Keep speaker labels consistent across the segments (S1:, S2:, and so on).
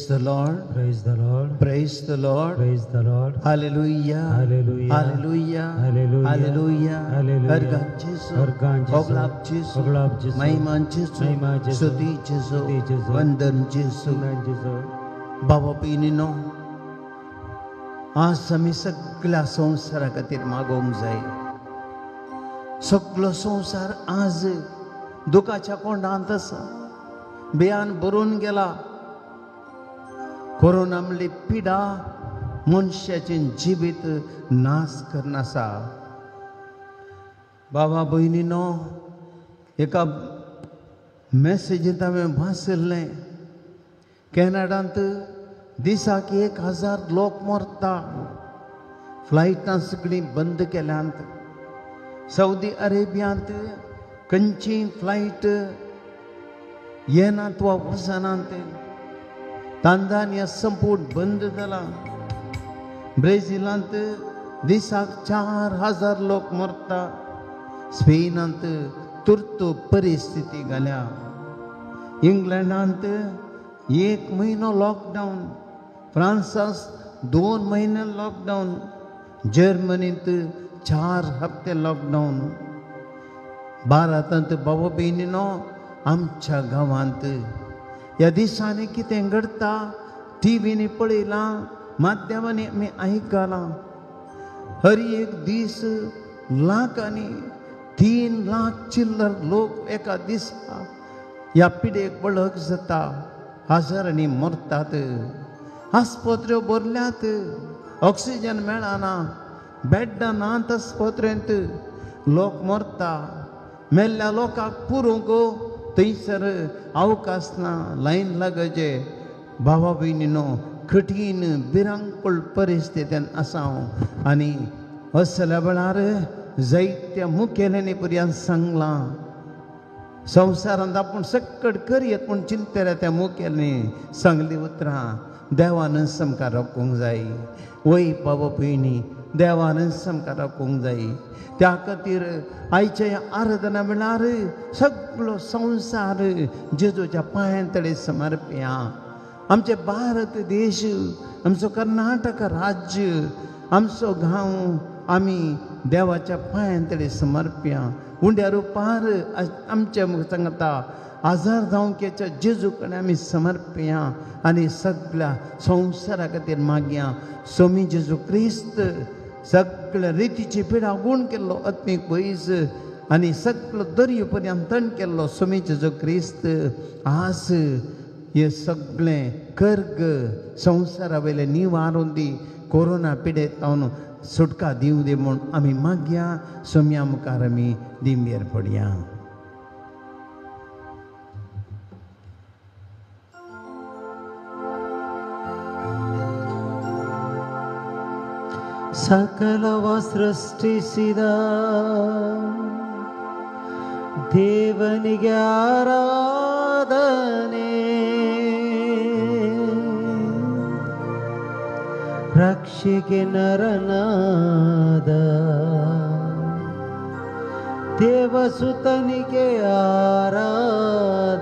S1: the Lord.
S2: Praise the Lord.
S1: Praise the Lord.
S2: Praise the Lord.
S1: Hallelujah.
S2: Hallelujah.
S1: Hallelujah.
S2: Hallelujah.
S1: Hallelujah.
S2: Hallelujah.
S1: हरगान जेसू.
S2: हरगान जेसू.
S1: ओगलाप जेसू.
S2: ओगलाप जेसू.
S1: महिमान जेसू.
S2: महिमा जेसू.
S1: स्तुती जेसू.
S2: स्तुती जेसू.
S1: वंदन जेसू.
S2: वंदन जेसू.
S1: बाबा भयणीनो, आज आमी सगळ्या संवसारा खातीर मागोवंक जाय. सगलो संवसार आज दुखाच्या कोंडांत आसा, बियान भरून गेला. कोरोना म्हणली पिडा मनशाचें जिवीत नाश करून आसा. बाबा भयणीनो, एका मॅसेजींत हांवें वाचिल्लें, कॅनडांत दिसाक 1000 लोक मरता. फ्लायटां सगळीं बंद केल्यांत. सौदी अरेबियांत खंयची फ्लायट येनात वा वचनात. तांजानिया संपूर्ण बंद जाला. ब्रेझिलांत दिसाक 4000 लोक मरता. स्पेनांत तुर्त परिस्थिती घाल्या. इंग्लंडांत 1 म्हयनो लॉकडावन, फ्रांसांत 2 म्हयने लॉकडावन, जर्मनींत 4 हप्ते लॉकडावन. भारतांत बाबा भयणीनो, आमच्या गांवांत ह्या दिसांनी कितें घडटा टिवींनी पळयलां, माध्यमांनी आमी आयकलां. हर एक दीस लाखांनी, 3 लाख चिल्लर लोक एका दिसा ह्या पिडेक बळक जाता. हजारांनी मरतात. आस्पत्र्यो भरल्यात, ऑक्सिजन मेळना, बेड्डां नात आस्पत्रेंत, लोक मरता. मेल्ल्या लोकांक पुरोवंक थंयसर अवकाश ना, लायन लागचे. भावा भयणीनो, कठीण भिरांकूळ परिस्थितीन आसा हांव. आनी असल्या वेळार जायत्या मुखेल्यांनी पर्यंत सांगलां, संवसारांत आपूण सकट करयत पूण चिंतल्या त्या मुखेल्यांनी सांगली उतरां, देवानच आमकां राखूंक जाय. वय बाबा भयणी, देवानच आमकां राखूंक जाय. त्या खातीर आयच्या ह्या आराधना वेळार सगळो संवसार जेजूच्या पांयां तडे समर्पया. आमचे भारत देश, आमचो कर्नाटक राज्य, आमचो गांव आमी देवाच्या पांयां तडे समर्पया. उंड्या रुपार आमच्या सांगता आजार जावंकेच्या जेजू कडेन आमी समर्पया आनी सगळ्या संवसारा खातीर मागया. स्वामी जेजू क्रिस्त सगळ्या रितीची पिडा गूण केल्लो आत्मीक पयस आनी सगळो दर्यो पर्यंत तण केल्लो स्वामी जेजू क्रिस्त आज हे सगळें कर्ग संवसारा वयलें निवारून दी, कोरोना पिडेत जावन सुटका दिवं दी म्हूण आमी मागया. स्वाम्या मुखार आमी दिंबेर पडया.
S2: ಸಕಲವ ಸೃಷ್ಟಿಸಿದ ದೇವನಿಗೆ ಆರಾಧನೆ, ರಕ್ಷೆಗೆ ನರನಾದ ದೇವಸುತನಿಗೆ ಆರಾಧನೆ.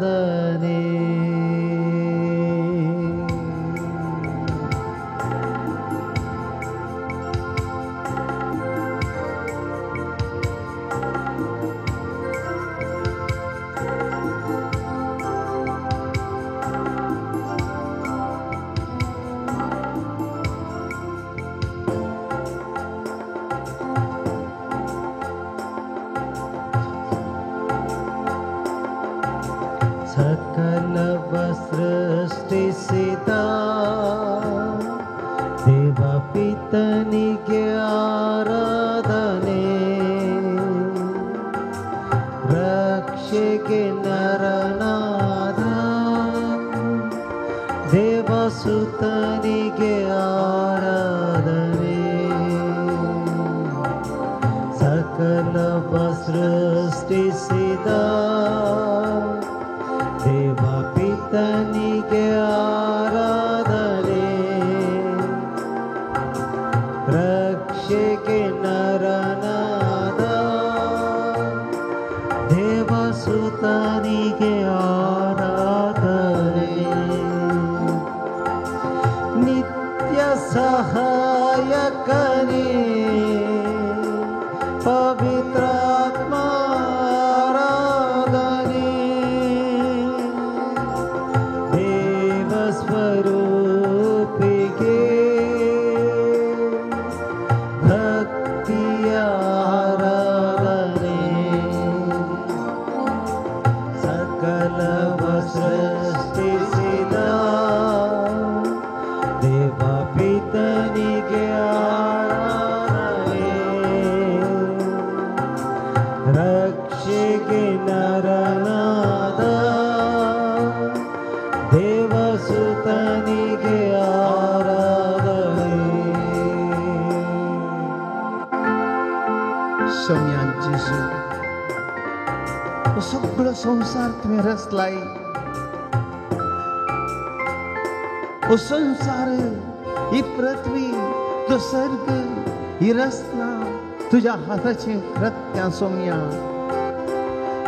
S2: ಸಕಲವ ಸೃಷ್ಟಿಸಿದ ದೇವಪಿತನಿಗೆ ಆರಾಧನೆ, ರಕ್ಷೆಗೆ ನರನಾದ ದೇವಸುತನಿಗೆ ಆರಾಧನೆ. ಸಕಲವ ಸೃಷ್ಟಿಸಿದ ದೇವಪಿತನಿಗೆ ಆರಾಧನೆ, ರಕ್ಷೆಗೆ ನರನಾದ ದೇವಸುತನಿಗೆ ಆರಾಧನೆ. ಸಹಾಯಕನೇ ಪವಿತ್ರಾತ್ಮ ಆರಾಧನೆ ದೇವ ಸ್ವರೂಪಿಗೆ ಭಕ್ತಿಯ ಆರಾಧನೆ ಸಕಲವ ಸೃಷ್ಟಿಸಿದ ದೇವ ಪಿತನಿಗೆ ಆರಾಧನೆ ರಕ್ಷೆಗೆ ನರನಾದ ದೇವಸುತನಿಗೆ ಆರಾಧನೆ.
S1: सोम्यान जेजू, हो सगळो संवसार तुवें रचलाय. हो संवसार, ही पृथ्वी, तो सर्ग, ही रचना तुज्या हाताचें कृत्यां सोम्या.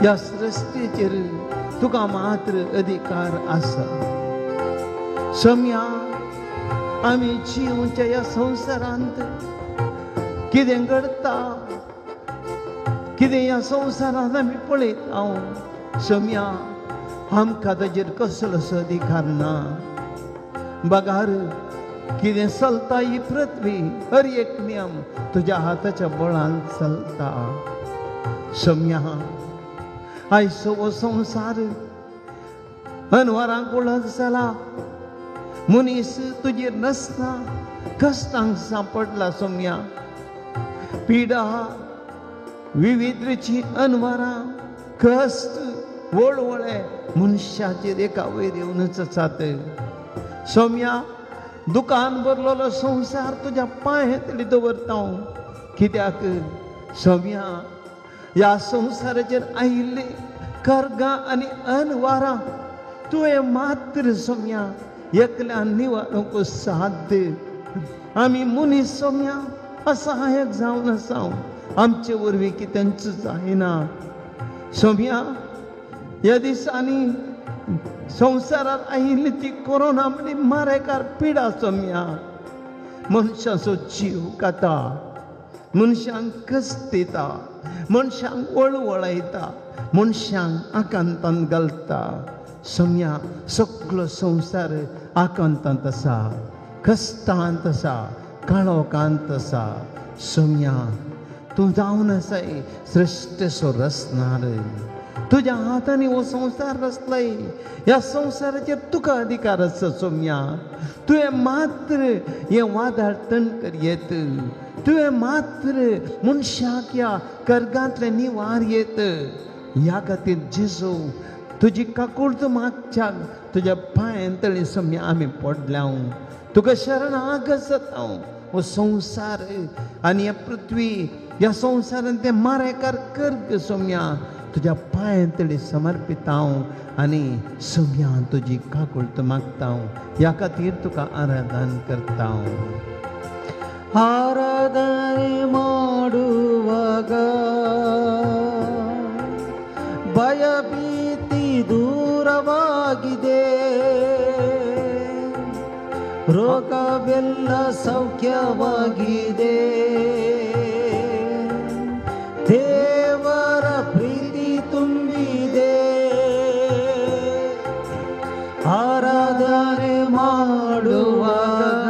S1: ह्या सृश्टीचेर तुका मात्र अधिकार आसा सोम्या. आमी जिवच्या ह्या संवसारांत कितें घडता, कितें ह्या संवसारांत आमी पळयता हांव सोम्या, आमकां ताजेर कसलोसो अधिकार ना. बगार कितें चलता ही पृथ्वी, हर एक नियम तुज्या हाताच्या बळान चलता सोम्या. आयचो हो संवसार अनवरांक ओळख जाला, मनीस तुजेर नसना, कश्टांक सांपडला सोम्या. पिडा, विविध रिची अनवरां, कश्ट, वळवळे मनशाचेर एका वयर येवनच आसात सोम्या. दुकान भरलेलो संवसार तुज्या पांयांतली दवरता हांव, कित्याक सोम्या ह्या संवसाराचेर आयिल्ली कर्गां आनी अनवारां तुवें मात्र सोम्या एकल्यान निवारूंक साध्य. आमी मनीस सोम्या असहायक जावन आसा, आमचे वरवीं कितेंच जायना सोम्या. ह्या दिसांनी संवसारात आयिल्ली ती कोरोना म्हणजे मारेकार पिडा सोम्या, मनशाचो जीव खाता, मनशांक कश्ट दिता, मनशांक वळवळायता, मनशांक आकांतांत घालता सोम्या. सगळो संवसार आकांतांत आसा, कश्टांत आसा, काळोखांत आसा सोम्या. तूं जावन आसाय सृश्टेचो रचणार, तुज्या हातांनी हो संवसार रचलाय. ह्या संवसाराचेर तुका अधिकार आसा सोम्या. तुवें मात्र हें वादळ तणकर येत, तुवें मात्र मनशाक ह्या कर्गांतलें निवार येत. ह्या खातीर जेजू तुजी काकूळत मागच्याक तुज्या पांयां तळी सोम्या आमी पडल्या, तुका शरणागत जाता. हो संवसार आनी ह्या पृथ्वी, ह्या संवसारान तें मारेकार कर्ग सोम्या तुज्या पांयां तळी समर्पिता हांव आनी सोम्या तुजी काकूळत मागता हांव. ह्या खातीर तुका आराधन करता हांव.
S2: ಆರಾಧನೆ ಮಾಡುವಾಗ ಭಯಭೀತಿ ದೂರವಾಗಿದೆ, ರೋಗವೆಲ್ಲ ಸೌಖ್ಯವಾಗಿದೆ, ದೇವರ ಪ್ರೀತಿ ತುಂಬಿದೆ. ಆರಾಧನೆ ಮಾಡುವಾಗ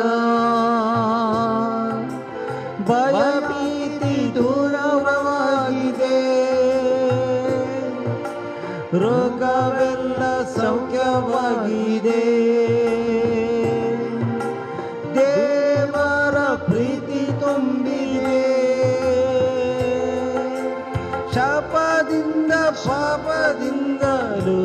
S2: ಭಯಭೀತಿ ದೂರವಾಗಿದೆ, ರೋಗವೆಲ್ಲ ಸೌಖ್ಯವಾಗಿದೆ, ದೇವರ ಪ್ರೀತಿ ತುಂಬಿದೆ. ಶಾಪದಿಂದ ಪಾಪದಿಂದಲೂ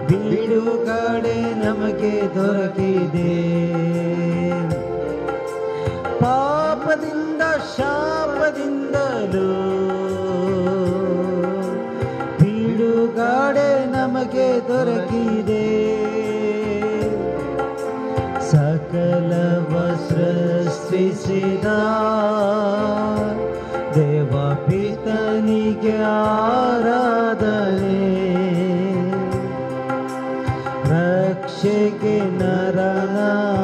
S2: ಬಿಡುಗಡೆ ನಮಗೆ ದೊರಕಿದೆ, ಪಾಪದಿಂದ ಶಾಪದಿಂದಲೂ ಬಿಡುಗಡೆ ನಮಗೆ ದೊರಕಿದೆ. ಸಕಲವ ಸೃಷ್ಟಿಸಿದ ದೇವ ಪಿತನಿಗೆ ಆರಾಧನೆ, ರಕ್ಷೆಗೆ ನರನಾದ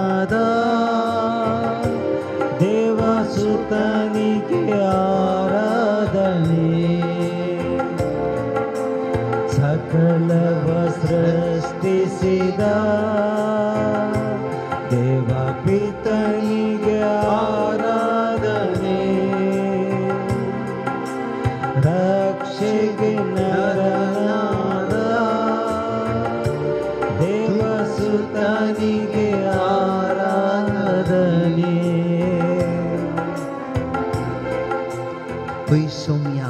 S2: ಪಿತನಿಗೆ ಆರಾಧನೆ.
S1: पळय सोम्या,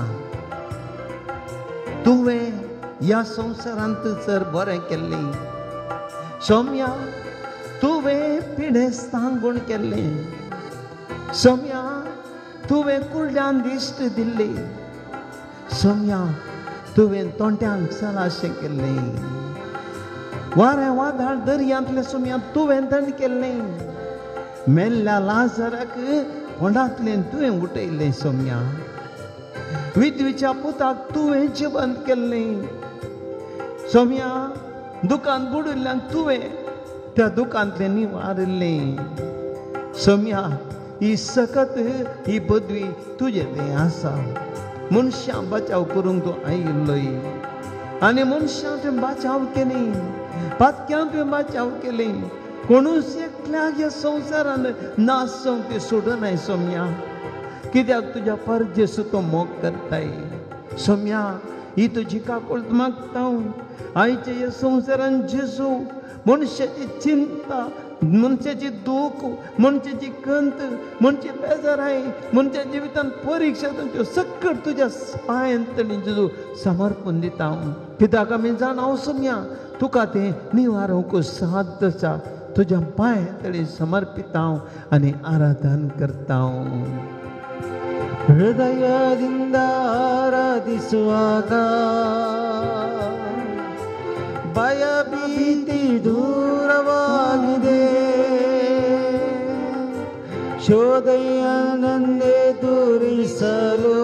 S1: तुवें ह्या संवसारांत जर बरें केल्लें, सोम्या तुवें पिडेस्तांक गुण केल्लें, सोम्या तुवें कुर्ड्यान दिश्ट दिल्ली, सोम्या तुवें तोंट्यांक सलाशें केल्लें, वारें वादळ दर्यांतलें सोम्या तुवें थंड केल्लें, मेल्ल्या लाजराक फोंडांतल्यान तुवें उठयल्लें सोम्या, विधवेच्या पुताक तुवें जिवंत केल्लें, सोम्या दुकान बुडिल्ल्यांक तुवें त्या दुकांतलें निवारिल्लें. सोम्या ही सकत ही पदवी तुजे तें आसा. मनशां बचाव करूंक तूं आयिल्लोय आनी मनशां तुवें बचाव केली, पातक्यां तुवें बचाव केली. कोणूच एकल्याक ह्या संवसारान नाश जावंक तें सोडनाय सोम्या, कित्याक तुज्या परजेसू तो मोग करताय. सोम्या ही तुजी काकुळट मागता आयच्या ह्या संवसारान जेजू मनशाची चिंता, मनशाची दूख, मनशाची कंत, मनशाची बेजाराय, मनशाच्या जिवितान परिक्षा तांच्यो सकट तुज्या पांयांत जेजू समर्पण दिता. कित्याक आमी जाणा सोम्या तुका तें निवारूंक साध्य आसा. तुज्या पांयांत समर्पिता आनी आराधन करता.
S2: ಹೃದಯದಿಂದ ಆರಾಧಿಸುವಾಗ ಭಯ ಭೀತಿ ದೂರವಾಗಿದೆ, ಶೋಧೆಯನ್ನೇ ದೂರಿಸಲು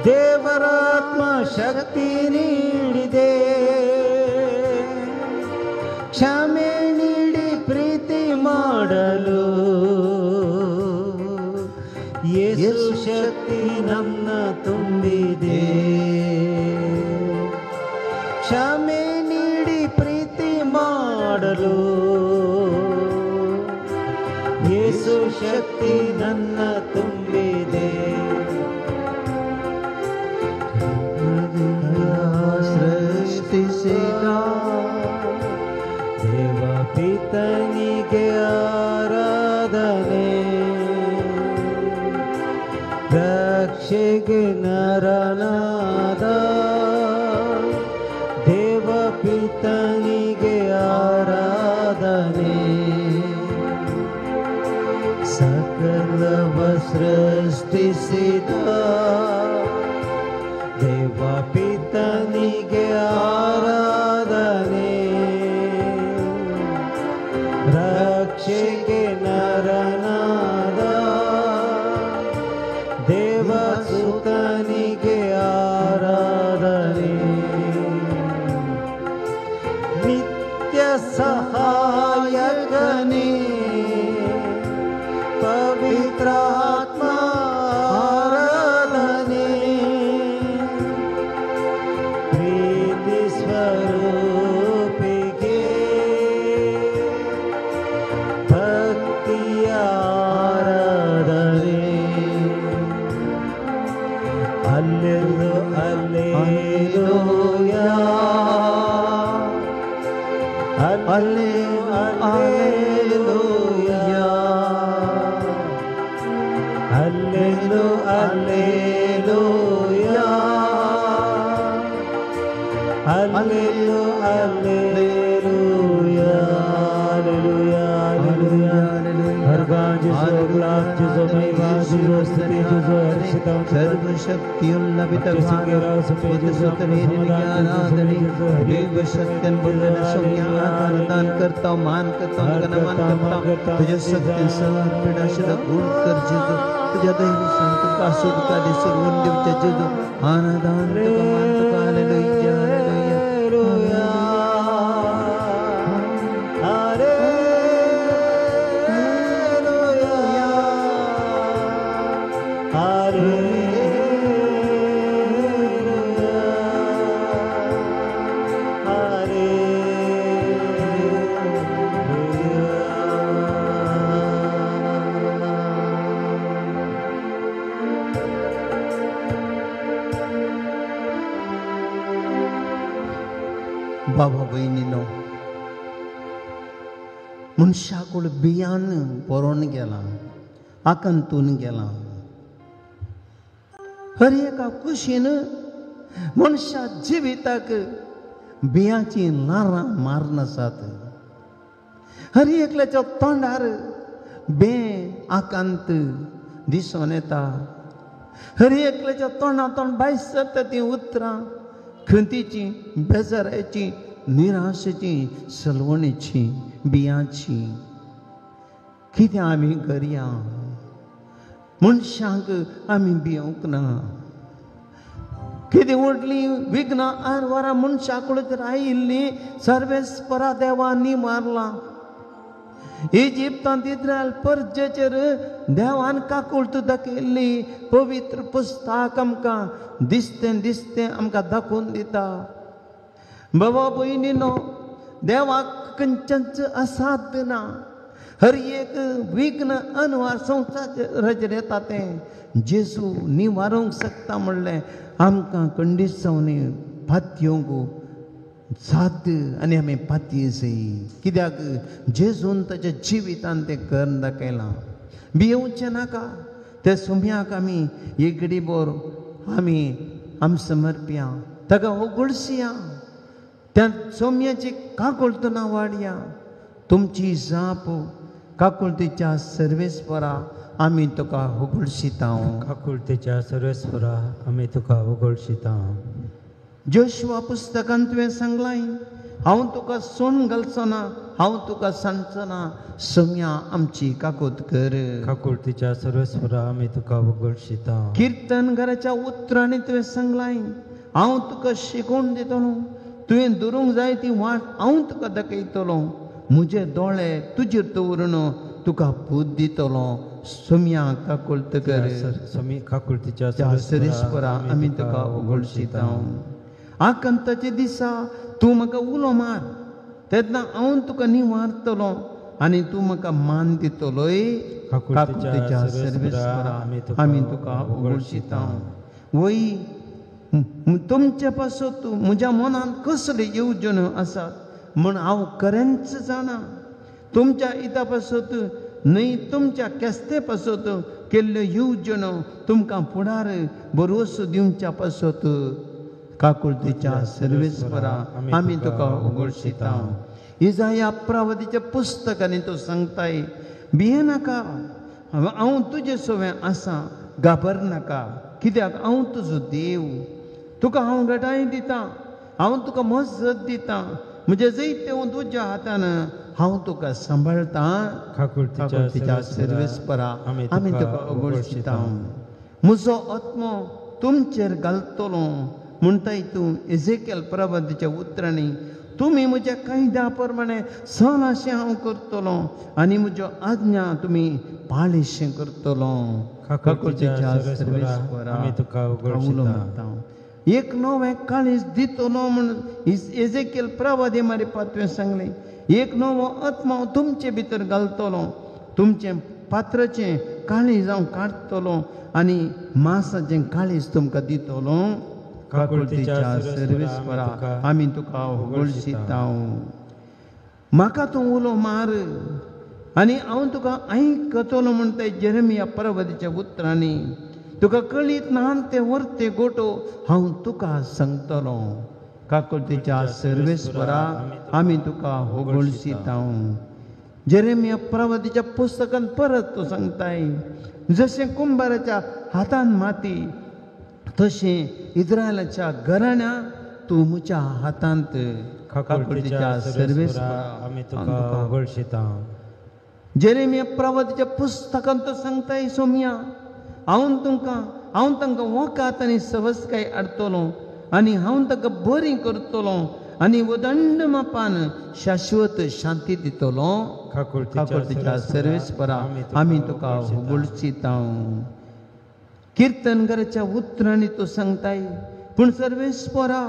S2: ದೇವರಾತ್ಮ ಶಕ್ತಿ ನೀಡಿದೆ. ಕ್ಷಮೆ ನೀಡಿ ಪ್ರೀತಿ ಮಾಡಲು ಯೇಸು ಶಕ್ತಿ ನನ್ನ ತುಂಬಿದೆ. ಕ್ಷಮೆ ನೀಡಿ ಪ್ರೀತಿ ಮಾಡಲು ಯೇಸು ಶಕ್ತಿ ನನ್ನ ತುಂಬಿದೆ.
S1: ಸೃಷ್ಟಿಸಿದ
S2: ದೇವ ಪಿತನಿಗೆ ಆರಾಧನೆ, ರಕ್ಷೆಗೆ ನರನಾದ ದೇವ ಪಿತನಿಗೆ ಆರಾಧನೆ. ಸಕಲವ ಸೃಷ್ಟಿಸಿದ ದೇವ ಪಿತನಿಗೆ ಆರಾಧನೆ, ರಕ್ಷೆಗೆ ನರನಾದ ದೇವಸುತನಿಗೆ ಆರಾಧನೆ. ನಿತ್ಯ ಸಹಾಯಕನೇ ಪವಿತ್ರಾತ್ಮ ಆರಾಧನೆ, ಪ್ರೀತಿ ಸ್ವರೂಪಿಗೆ ಭಕ್ತಿಯ ಆರಾಧನೆ. ಅಲ್ಲೆಲ್ಲು alleluia, ಅಲ್ಲೇಲು alleluia, ಅಲ್ಲೆಲ್ಲು alleluia, ಅಲ್ಲೆಲ್ಲು alleluia. Hallelujah, hallelujah. हरगान जिसो गुलाब जिसो महिमा जिसो स्तुति जिसो हर्षिता
S1: ಸರ್ವಶಕ್ತಿಯುಳ್ಳ दान करता मान करता नमन करता तुझ्या शक्ती समर्पित गुण कर जेजू तुझ्या दैवी संत का सुटका दिसून दिवच्या जेजू आनंदान तुका मान तुका. Hallelujah, hallelujah. बाबा भयणीनो, मनशाकूळ बियान बरोवन गेलां, आकांतून गेलां. हर एका कुशीन मनशा जिविताक बियांची ल्हारां मारून आसात. हर एकल्याच्या तोंडार बे आकांत दिसून येता. हर एकल्याच्या तोंडा तोंड भायर सरता तीं उतरां खंतीची, बेजाराची, निराशेची, सलवणेची, बियांची. कितें आमी करया? मनशांक आमी भिवंक ना. कितें व्हडली विघ्नां आरवारां मनशा कडेन आयिल्लीं सर्वेस्परा देवांनी मारलां. इजिप्तांत इस्रायल परजेचेर देवान काकुळट दाखयल्ली पवित्र पुस्तक आमकां दिसतें दिसतें आमकां दाखोवन दिता. बाबा भयणीनो, देवाक खंयचेंच असाध्य ना. हर एक विघ्न अनवार संवसाराचेर येता तें जेजू निवारूंक शकता म्हणलें आमकां कंडिसांनी पातयेवंक साध्य आनी आमी पातयेसय. कित्याक जेजून ताच्या जिवितान तें करून दाखयलां. भियेवचें नाका. त्या सुम्याक आमी एक घडी भर आमी आम समर्पया, ताका होगुळसया, त्या सोम्याची काकुळटना वाडया. तुमची जाप काकुळतेच्या सर्वेस्परा आमी तुका होगुळशिता.
S2: काकुळतेच्या सर्वेस्परा आमी तुका होगुळशिता.
S1: जोशुआ पुस्तकांत तुवें सांगलां, हांव तुका सोण घालचो ना, हांव तुका सांगचो ना. सोम्या आमची काकूत कर.
S2: काकुळतेच्या सर्वेस्परा आमी तुका होगुळशिता.
S1: किर्तन घराच्या उतरांनी तुवें सांगलां, हांव तुका शिकोवन दितलो, तुवें धरूंक जाय ती वाट हांव तुका दाखयतलो, म्हजे दोळे तुजेर दवरून तुका बुद्द दितलो. सोम्या काकुळत कर.
S2: काकुळतेच्या
S1: सर्वेस्परा आमी तुका होगुळशिता. आकांताच्या दिसा तूं म्हाका उलो मार, तेन्ना हांव तुका निवारतलो आनी तूं म्हाका मान दितलोय. काकुळतेच्या सर्वेस्परा आमी तुका होगुळशिता. वय तुमचे पासत म्हज्या मनांत कसले येवजण्यो आसात म्हण हांव खरेंच जाणा. तुमच्या हिता पासत न्हय, तुमच्या केस्ते पासत केल्ल्यो येवजण्यो तुमकां फुडार भरवसो दिवच्या पासत. काकुळतेच्या सर्वेस्परा आमी तुका होगुळशिता. इजाया प्रवादीच्या पुस्तकांनी तो सांगताय, भियेनाका, हांव तुजे सवें आसा, घाबर नाका, कित्याक हांव तुजो देव. तुका हांव घटाय दितां, हांव तुका मजत दितां, म्हजें जैत तुज्या हातान हांव तुका सांबाळटां. काकुळतेच्या सर्वेस्परा आमी तुका होगुळशिता. म्हजो आत्मो तुमचेर घालतलो म्हणटाय तूं एजेकेल प्रवादीच्या उतरांनी. तुमी म्हज्या कायद्या प्रमाणे सण अशें हांव करतलो आनी म्हज्यो आज्ञा तुमी पाळीशें करतलो. काकुळतेच्या सर्वेस्परा उलो मारता. एक नवें काळीज दितलो म्हण एजेकेल प्रवादी मारिफात तुवें सांगलें. एक नवो आत्मा हांव तुमचे भितर घालतलो, तुमचें पात्राचें काळीज हांव काडटलो आनी मासाचें काळीज तुमकां दितलो. काकुळतेच्या सर्वेस्परा आमी तुका होगुळशिता. म्हाका तूं उलो मार आनी हांव तुका आयकतलो म्हणटाय जेरेमिया प्रवादीच्या उतरांनी. तुका कळीत ना ते व्हरते गोटो हांव तुका सांगतलो. काकुळतेच्या सर्वेस्परा आमी तुका होगुळशिता. जेरेमिया प्रवादीच्या पुस्तकांत परत तूं सांगताय, जशें कुंभाराच्या हातान माती तशें इस्रायलाच्या घराण्या तूं म्हज्या हातांत. काकुळतेच्या सर्वेस्परा
S2: आमी तुका होगुळशिता.
S1: जेरेमिया प्रवादीच्या पुस्तकांत तो सांगताय, सोम्या हांव तुमकां हांव तांकां वकात आनी सवसकाय हाडटलो आनी हांव तांकां बरी करतलो आनी उदंड मापान शाश्वत शांती दितलो. काकुळतेच्या सर्वेस्परा आमी तुका होगुळशिता. किर्तनकाराच्या उतरांनी तो सांगताय, पूण सर्वेस्परा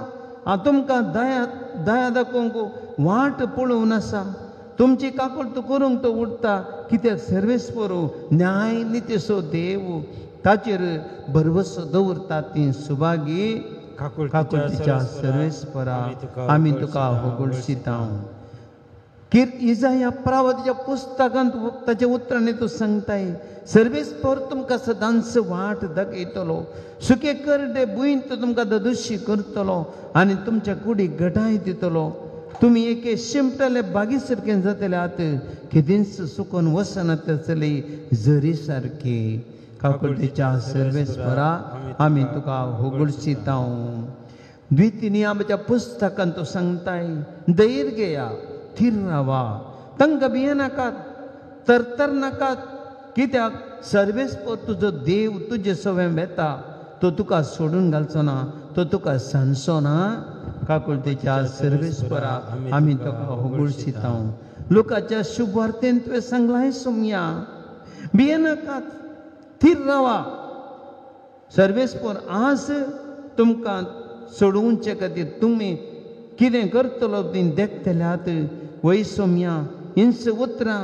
S1: हांव तुमकां दया दया दाखोवंक वाट पळोवन आसा, तुमची काकुळट करूंक तो उरता. कित्याक सर्वेस्परो न्याय नितीचो देव, ताचेर भरवसो दवरता ती सुभागी. काकुळतेच्या सर्वेस्परा आमी तुका होगुळशिता. इजाया प्रावतीच्या पुस्तकांत ताच्या उतरांनी तूं सांगताय, सर्वेस्पर तुमकां सदांच वाट दाखयतलो, सुके करडे भुंयत तुमकां ददुशी करतलो आनी तुमच्या कुडीक घटाय दितलो. तुमी एके शिमटले बागी सारकें जातले आत, केदींच सुकून वचना तसली जरी सारकी. काकुळटीच्या सर्वेस्परा आमी तुका होगुळशिता. द्वितीय पुस्तकांत तूं सांगताय, धैर्य घेया, थीर रावा, तांकां भियेनाकात, तरतर नाकात, कित्याक सर्वेस्पर तुजो देव तुजे सवें वेता, तो तुका सोडून घालचो ना, तो तुका सांडचो ना. काकुळतेच्या सर्वेस्परा आमी तुका होगुळशिता. लोकाच्या शुभवार्तेन तुवें सांगलां सोमया, भियेनाकात, थीर रावा, सर्वेस्पर आज तुमकां सोडोवचे खातीर तुमी कितें करतलो ती देखतल्यात. वय सोमया, हिंस उतरां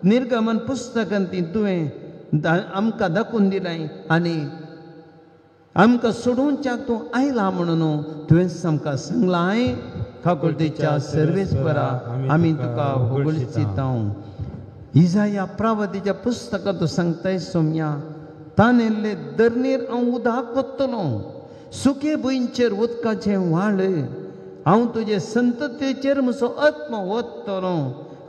S1: निर्गमन पुस्तकांत ती तुवें आमकां दाखोवन दिलाय आनी आमकां सोडोवच्याक तूं आयला म्हणून तुवें आमकां सांगलां. काकुळतेच्या सर्वेस्परा आमी तुका होगुळशिता. इजाया प्रावतीच्या पुस्तकांत तूं सांगताय सोमया, तानेल्ले दर्नीर हांव उदक वतलो, सुके भुंयचेर उदकाचें व्हाळ, हांव तुजे संततीचेर म्हजो आत्मा वतलो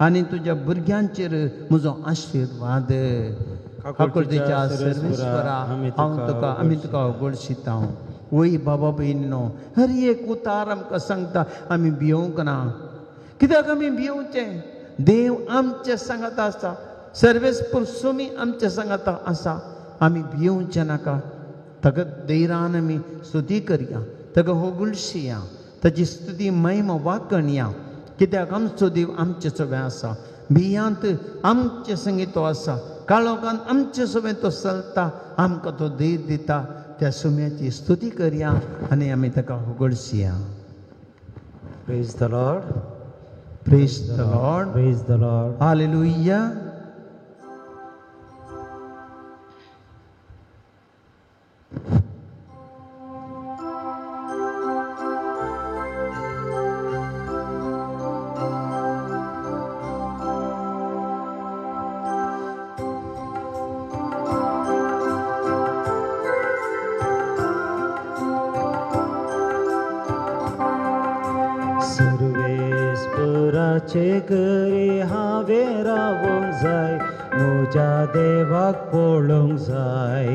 S1: आनी तुज्या भुरग्यांचेर म्हजो आशिर्वाद. काकुळतेच्या सर्वेस्परा हांव तुका आमी तुका होगुळशिता. वय बाबा भयणीनो, हर एक उतार आमकां सांगता आमी भियोवंक ना. कित्याक आमी भियोवचें? देव आमचे सांगाता आसा, सर्वेस्पर सोमी आमचे सांगाता आसा, आमी भियोवचें नाका. ताका धैर्यान आमी स्तुती करया, ताका होगुळशिया, ताची स्तुती महिमा वाकणया, कित्याक आमचो देव आमचे सवें आसा. भियांत आमचे संगी तो आसा, काळोखान आमचे सवें तो चलता, आमकां तो धैर्य दिता. त्या सुम्याची स्तुती करया आनी आमी ताका होगुळशिया.
S2: Praise the Lord.
S1: Praise the Lord.
S2: Praise the Lord.
S1: Hallelujah.
S2: घरी हांवें रावोंक जाय, म्हज्या देवाक पळोवंक जाय.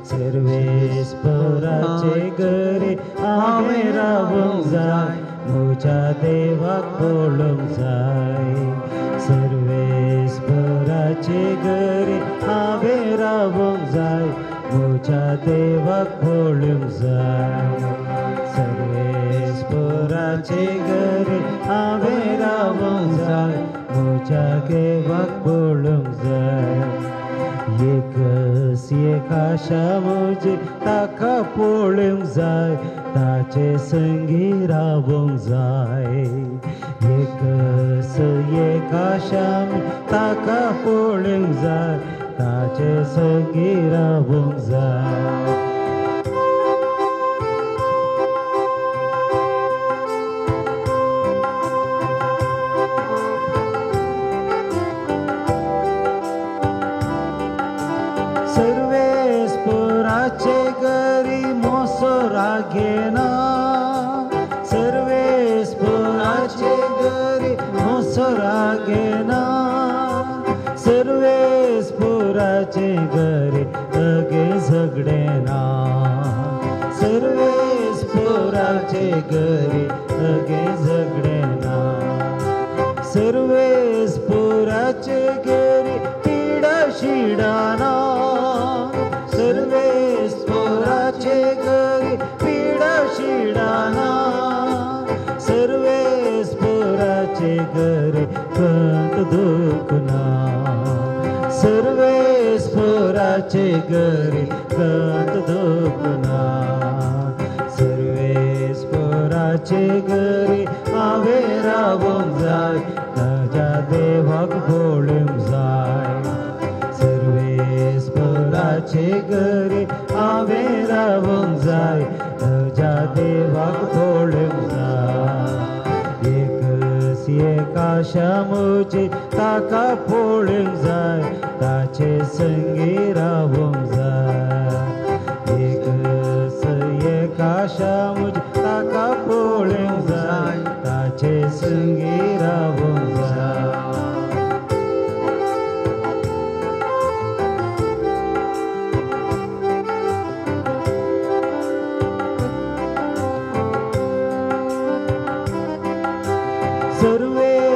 S2: सर्वेस्पराचे घरी हांवें रावोंक जाय, म्हज्या देवाक पळोवंक जाय. सर्वेस्पराचे घरी हांवें रावोंक जाय, म्हज्या देवाक पळोवंक जाय. सर्वेस्पराचे घरी हांवें रावोंक जाय, म्हज्या देवाक पळोवंक जाय. एकस एक आशा म्हजी ताका पळोवंक जाय, ताचे संगी रावोंक जाय. एकस एक आशा ताका पळोवंक जाय, ताचे संगी रावोंक जाय. सर्वेस्पराचे घरी मोसो रागेना, सर्वेस्पराचे घरी मोसो रागेना, सर्वेस्पराचे घरी अगे झगडेना, सर्वेस्पराचे घरी अगे झगडेना, सर्वेस्पराचे घरी पिडा शिडाना, सर्वेस्पराचे घरी पिडा शिडाना, सर्वेस्पराचे घरी कंत दुखना, सर्वेस्पराचे घरी कंत दुखना, सर्वेस्पराचे घरी हांवें रावोंक जाय, ताज्या देवाक पळोवंक जाय. सर्वेस्पराचे घरी हांवें रावोंक जाय, ताज्या देवाक पळोवंक जाय. एकस एक आशा म्हजी ताका पळोवंक जाय ताचे संगी रावंक जाय एकच एक आशा म्हजी ताका पळोवंक जाय ताचे संगी रावंक जाय.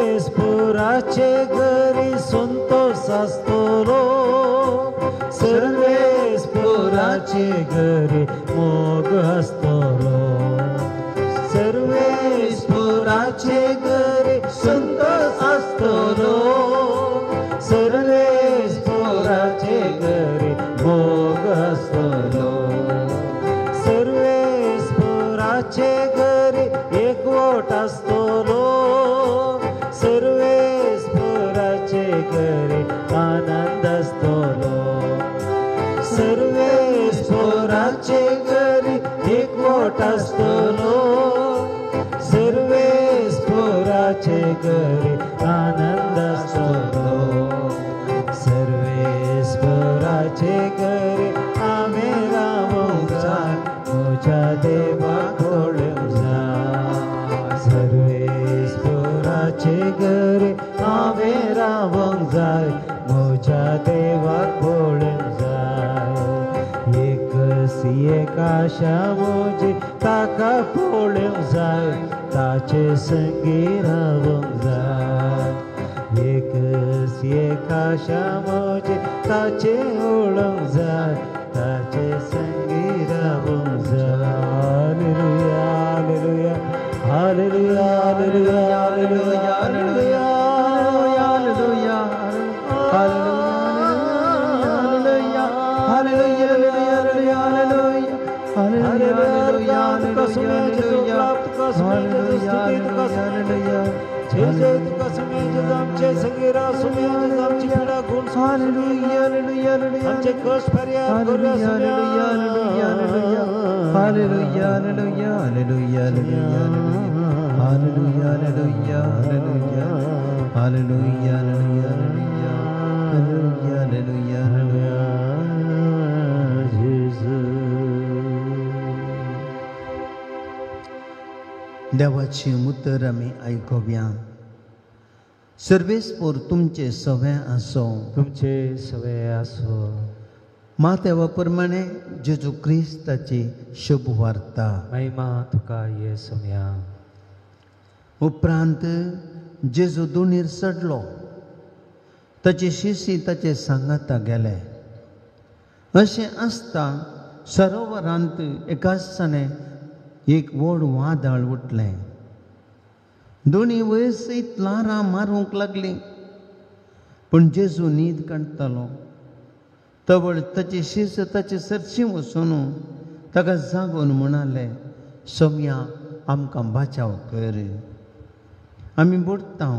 S2: सर्वेस्पोराचे घरी संतोष आसतलो सर्वेस्पोराचे घरी मोग आसतलो सर्वेस्पोराचे घरी संतोष आसतलो सर्वेस्पोराचे घरी मोग आसतलो सर्वेस्पोराचे घरी एकवट आसतलो सर्वेस्पोराचे घरी आनंद आसतलो सर्वेस्पोराचे घरी एकवट आसतलो सर्वेस्पोराचे घरी आनंद आसतलो सर्वेस्पोराचे घरी हांवें रावंक जाय म्हज्या देवाक पळोवंक जाय सर्वेस्पोराचे घरी हांवें रावंक जाय म्हज्या देवाक पळोवंक जाय एकच एक आशा म्हजी ताका पळोवंक जाय ताचे संगी रावंक जाय एकच एक आशा म्हजी ताचे ओळोवंक जाय ताचे संगी रावंक जाय. Hallelujah, hallelujah, hallelujah, hallelujah, hallelujah,
S1: hallelujah, hallelujah, hallelujah, hallelujah, hallelujah,
S2: आमचे कष्ट पर्याय
S1: देवाची उतर आमी आयकुया. सर्वेस्पोर तुमचे सवे आसो
S2: तुमचे सवे आसो.
S1: मातेवा प्रमाणे जेजू क्रिस्ताची शुभ वार्ता.
S2: महिमा तुका ये सोम्या.
S1: उपरांत जेजू दोनीर चडलो, ताचे शिशी ताचे सांगाता गेले. अशें आसता सरोवरांत एकाच एक व्हड वादळ उठलें. दोनी वयर सयत ल्हारां मारूंक लागलीं, पूण जेजू न्हीद काडटालो. तवळ ताची शिस ताचे सरशी वचून ताका जागोवन म्हणाले, सोम्या आमकां बाचाव कर, आमी बुडटा.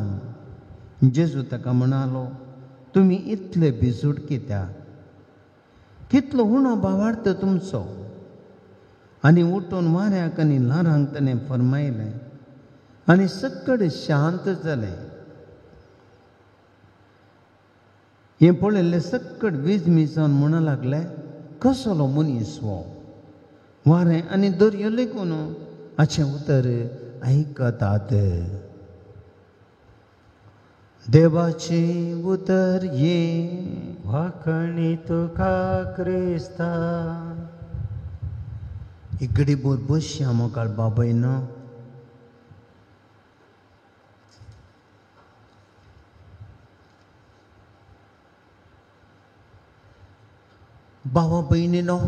S1: जेजू ताका म्हणालो, तुमी इतले भिजूड कित्याक, कितलो उणो भावार्थ तुमचो. आनी उठून वाऱ्याक आनी ल्हारांक ताणें फरमायलें आनी सगळे शांत जालें. हें पळयल्लें सक्कड विजमी जावन म्हणूंक लागले, कसलो मनीस हो, वारें आनी दर्यो लेगून हाचें उतर आयकतात. देवाचें उतर ये
S2: वाखणी तुका क्रिस्ता.
S1: इकडे बोर बसया मोकाळ बाबयनो. भावा भयणीनो,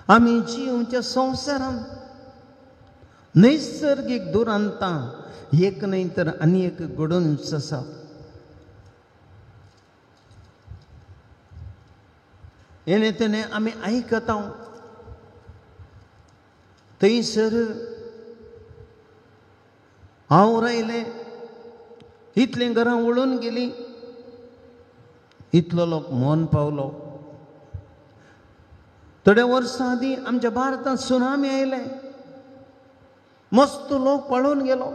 S1: आमी जिवच्या संवसारांत नैसर्गीक दुरांतां एक न्हय तर आनी एक घडून आसा. हेणे तेणे आमी आयकता. थंयसर हांव रायलें, इतलीं घरां वळून गेलीं, इतलो लोक मोन पावलो. थोड्या वर्सां आदीं आमच्या भारतांत सुनामी आयले, मस्त लोक पळोवन गेलो,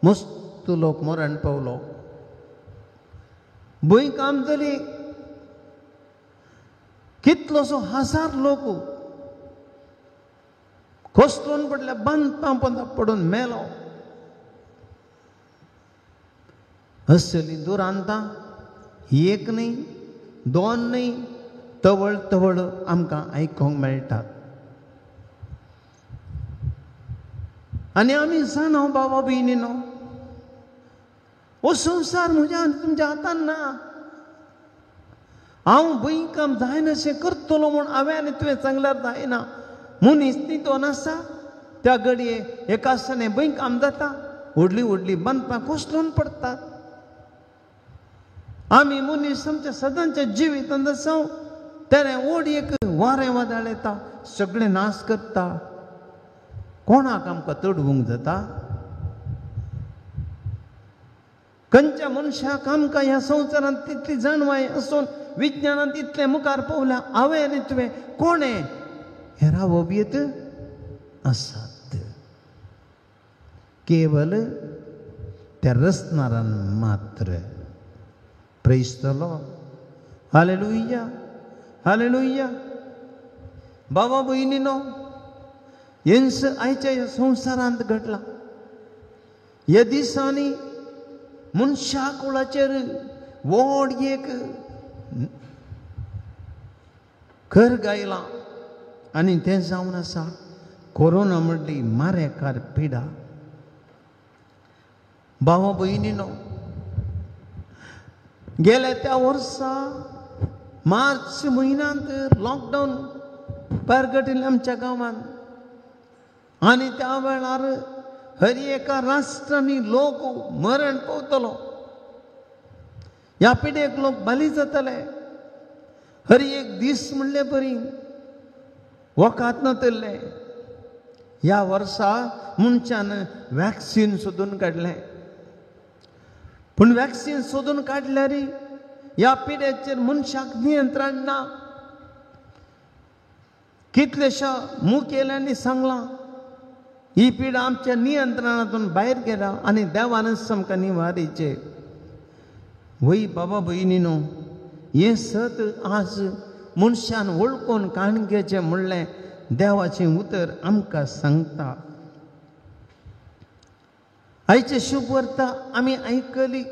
S1: मस्त सुस्त लोक मरण पावलो. भूंयकांप जाली, कितलोसो हजार लोक कोसळून पडल्या, बांदपां पोंदा पडून मेलो. असली दुरांतां एक न्ही दोन न्ही तवळ तवळ आमकां आयकूंक मेळटात. आनी आमी जाणा बाबा भयणीनो, हो संवसार म्हज्या आनी तुमच्या हातान ना. हांव भूंयकांप जायनाशें करतलो म्हूण हांवें आनी तुवें सांगल्यार जायना. मनीस न्हिदोन आसा त्या घडये एका आसतना भूंयकांप जाता, व्हडली व्हडली बांदपां कोसळून पडटात. आमी मनीस आमच्या सदांच्या जिवितांत आसा तेणें व्हड एक वारें वादळ येता, सगळें नाश करता. कोणाक आमकां तडवूंक जाता? खंयच्या मनशाक आमकां ह्या संवसारांत तितली जाणवाय आसून विज्ञानांत इतलें मुखार पावल्या हांवें आनी तुवें कोणें हें रावप येत आसात? केवल त्या रचणारान मात्र. Praise the Lord. Hallelujah, hallelujah. बाबा भयणीनो, हेंच आयच्या ह्या संवसारांत घडलां. ह्या दिसांनी मनशा कुळाचेर व्हड एक खर गायलां आनी तें जावन आसा कोरोना म्हणली मारेकार पिडा. भावा भयणीनो, गेल्या त्या वर्सा मार्च म्हयन्यांत लॉकडावन परगटिल्लें आमच्या गांवांत आनी त्या वेळार हर एका राष्ट्रांनी लोक मरण पावतलो, ह्या पिडेक लोक बली जातले. हर एक दीस म्हणले बरी वखात नातले. ह्या वर्सा मनशान वॅक्सीन सोदून काडलें, पूण वॅक्सीन सोदून काडल्यार ह्या पिड्याचेर मनशाक नियंत्रण ना. कितलेशा मुखेल्यांनी सांगलां ही पिडा आमच्या नियंत्रणातून भायर गेल्या आनी देवानच आमकां निवारीचे. वय बाबा भयणीनो, हें सत आज मनशान वळखून काणगेचें म्हणलें देवाचें उतर आमकां सांगता. आयचे शुभ वार्ता आमी आयकली.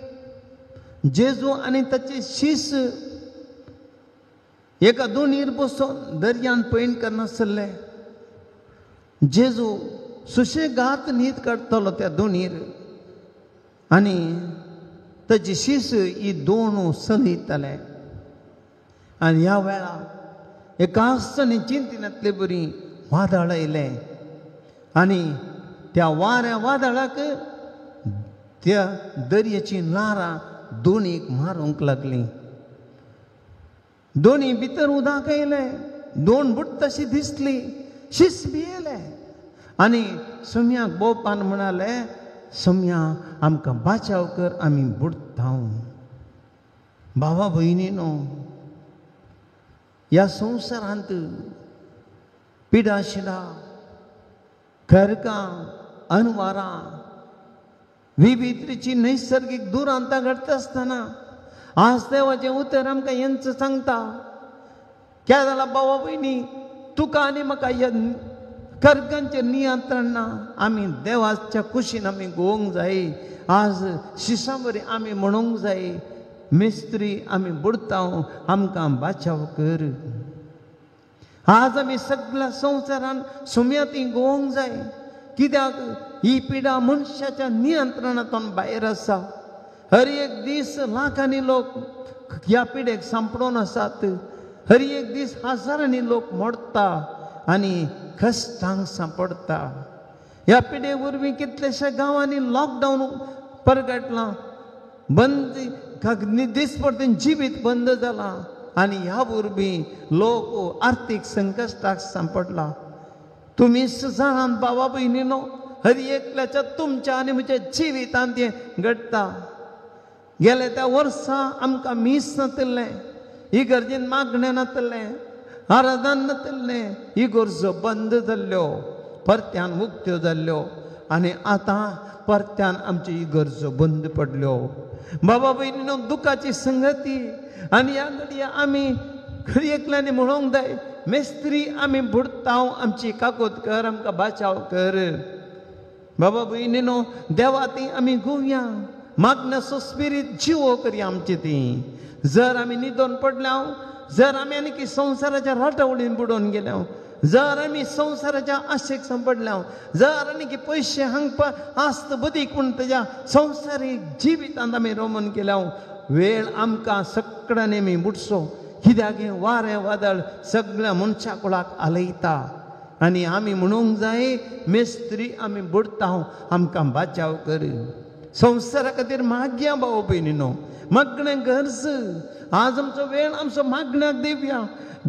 S1: जेजू आनी ताचे शीस एका दोनीर बसून दर्यान पयण करनासले. जेजू सुशेगात न्हीद काडटलो त्या दोनीर आनी ताची शीस ही दोन चलयताले. आनी ह्या वेळार एका आसतना चिंतिनातले बरी वादळ आयलें आनी त्या वाऱ्या वादळाक त्या दर्याचीं ल्हारां दोनीक मारूंक लागलीं. दोनी भितर उदक आयलें, दोन बुडटाशी दिसली, शीस भियेले आनी सोम्याक बोपान म्हणाले, सोम्या आमकां बाचाव कर, आमी बुडटा. भावा भयणीनो, ह्या संवसारांत पिडा शिडा, खरकां, अनवारां, विविधची नैसर्गीक दुरांतां घडटा आसतना आज देवाचें उतर आमकां हेंच सांगता. क्या जाला बाबा भयणी, तुका आनी म्हाका ह्या कर्गांचें नियंत्रण ना. आमी देवाच्या कुशीन आमी गोवंक जाय. आज शिसां बरी आमी म्हणूंक जाय, मिस्त्री आमी बुडता, आमकां बाचाव कर. आज आमी सगळ्या संवसारान सुम्याती गोवंक जाय, कित्याक ही पिडा मनशाच्या नियंत्रणांतून भायर आसा. हर एक दीस लाखांनी लोक ह्या पिडेक सांपडून आसात. हर एक दीस हजारांनी लोक मोडटा आनी कश्टांक सांपडटा. ह्या पिडे वरवीं कितल्याश्या गांवांनी लॉकडावन परगटलां, बंद दिसपडतेन जिवीत बंद जालां आनी ह्या वरवीं लोक आर्थीक संकश्टाक सांपडला. तुमी जाणात बाबा भयणीनो, हर एकल्याच्या तुमच्या आनी म्हज्या जिवितांत तें घडटा. गेले त्या वर्सा आमकां मीस नातिल्लें, इगर्जेन मागणें नातिल्लें, आराधन नातिल्लें. इगर्जो बंद जाल्ल्यो, परत्यान उक्त्यो जाल्ल्यो आनी आतां परत्यान आमची इगर्जो बंद पडल्यो. बाबा भयणीनो, दुखाची संगती. आनी ह्या घडये आमी खरी एकल्यांनी म्हणूंक जाय, मेस्त्री आमी बुडताव, आमची काकोत कर, आमकां बाचाव कर. बाबा भयणीनो, देवा ती आमी गुवया, मागण्याचो स्पिरीत जिवो करया आमची ती. जर आमी न्हिदोन पडल्या, जर आमी आनी संवसाराच्या राटावळीन बुडोवन गेल्या, जर आमी संवसाराच्या आशेक सांपडल्या, जर आनी पयशे हांगपा आस्त बदीक म्हूण तेज्या संवसारीक जिवितांत आमी रोमन केल्या, वेळ आमकां सगळ्यांनी आमी बुडचो. कित्याक वारें वादळ सगळ्या मनशा कुळाक आलयता. आनी आमी म्हणूंक जाय, मेस्त्री आमी बुडता, आमकां बाचाव कर. संवसारा खातीर मागया भाव भयणीनो, मागणें गरज. आज आमचो वेळ आमचो मागण्याक दिवया,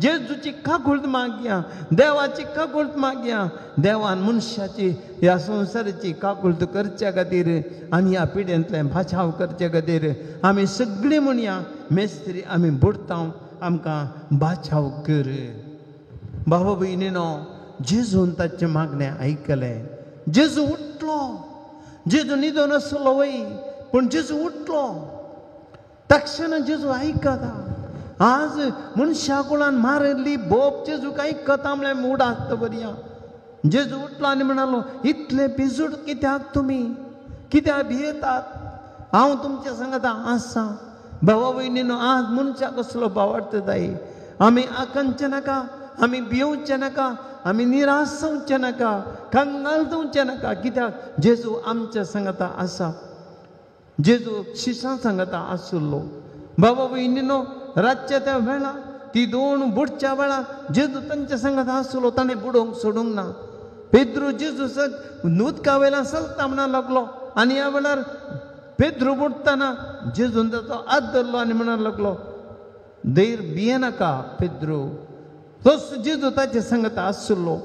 S1: जेजूची काकुळट मागया, देवाची काकुळट मागया. देवान मनशाची ह्या संवसाराची काकुळट करच्या खातीर आनी ह्या पिड्यांतलें भाचाव करचे खातीर आमी सगळीं म्हणया, मेस्त्री आमी बुडता, आमकां बाचाव कर. बाबा भयणीनो, जेजून ताचें मागणें आयकलें. जेजू उठलो. जेजू न्हिदोन आसलो वय, पूण जेजू उठलो. तक्षण जेजू आयकता. आज मनशा कुळान मारिल्ली बोप जेजूक आयकता म्हळ्यार मुडात बरया. जेजू उठलो आनी म्हणालो, इतले पिजूट कित्याक तुमी, कित्याक भियेतात? हांव तुमच्या सांगता आसा. भावा भयणीनो, आज मनशा कसलो भावार्थ जाय. आमी आकांचे नाका, आमी भियोवचें नाका, आमी निराश जावचें नाका, कंगाल जावचें नाका. कित्याक जेजू आमच्या सांगता आसा. जेजू शिशां सांगता आसलो. बाबा भयणीनो, रातच्या त्या वेळा ती दोन बुडच्या वेळा जेजू तांच्या सांगता आसलो. ताणें बुडोवंक सोडूंक ना. पेद्रू जेजू उदका वेल्यान चलता म्हणूंक लागलो आनी ह्या वेळार पेद्रू बुडटना जेजून ताचो हात धरलो आनी म्हणूंक लागलो, धैर भियेनाका पेद्रू. तोच जेजू ताचे सांगता आसलो.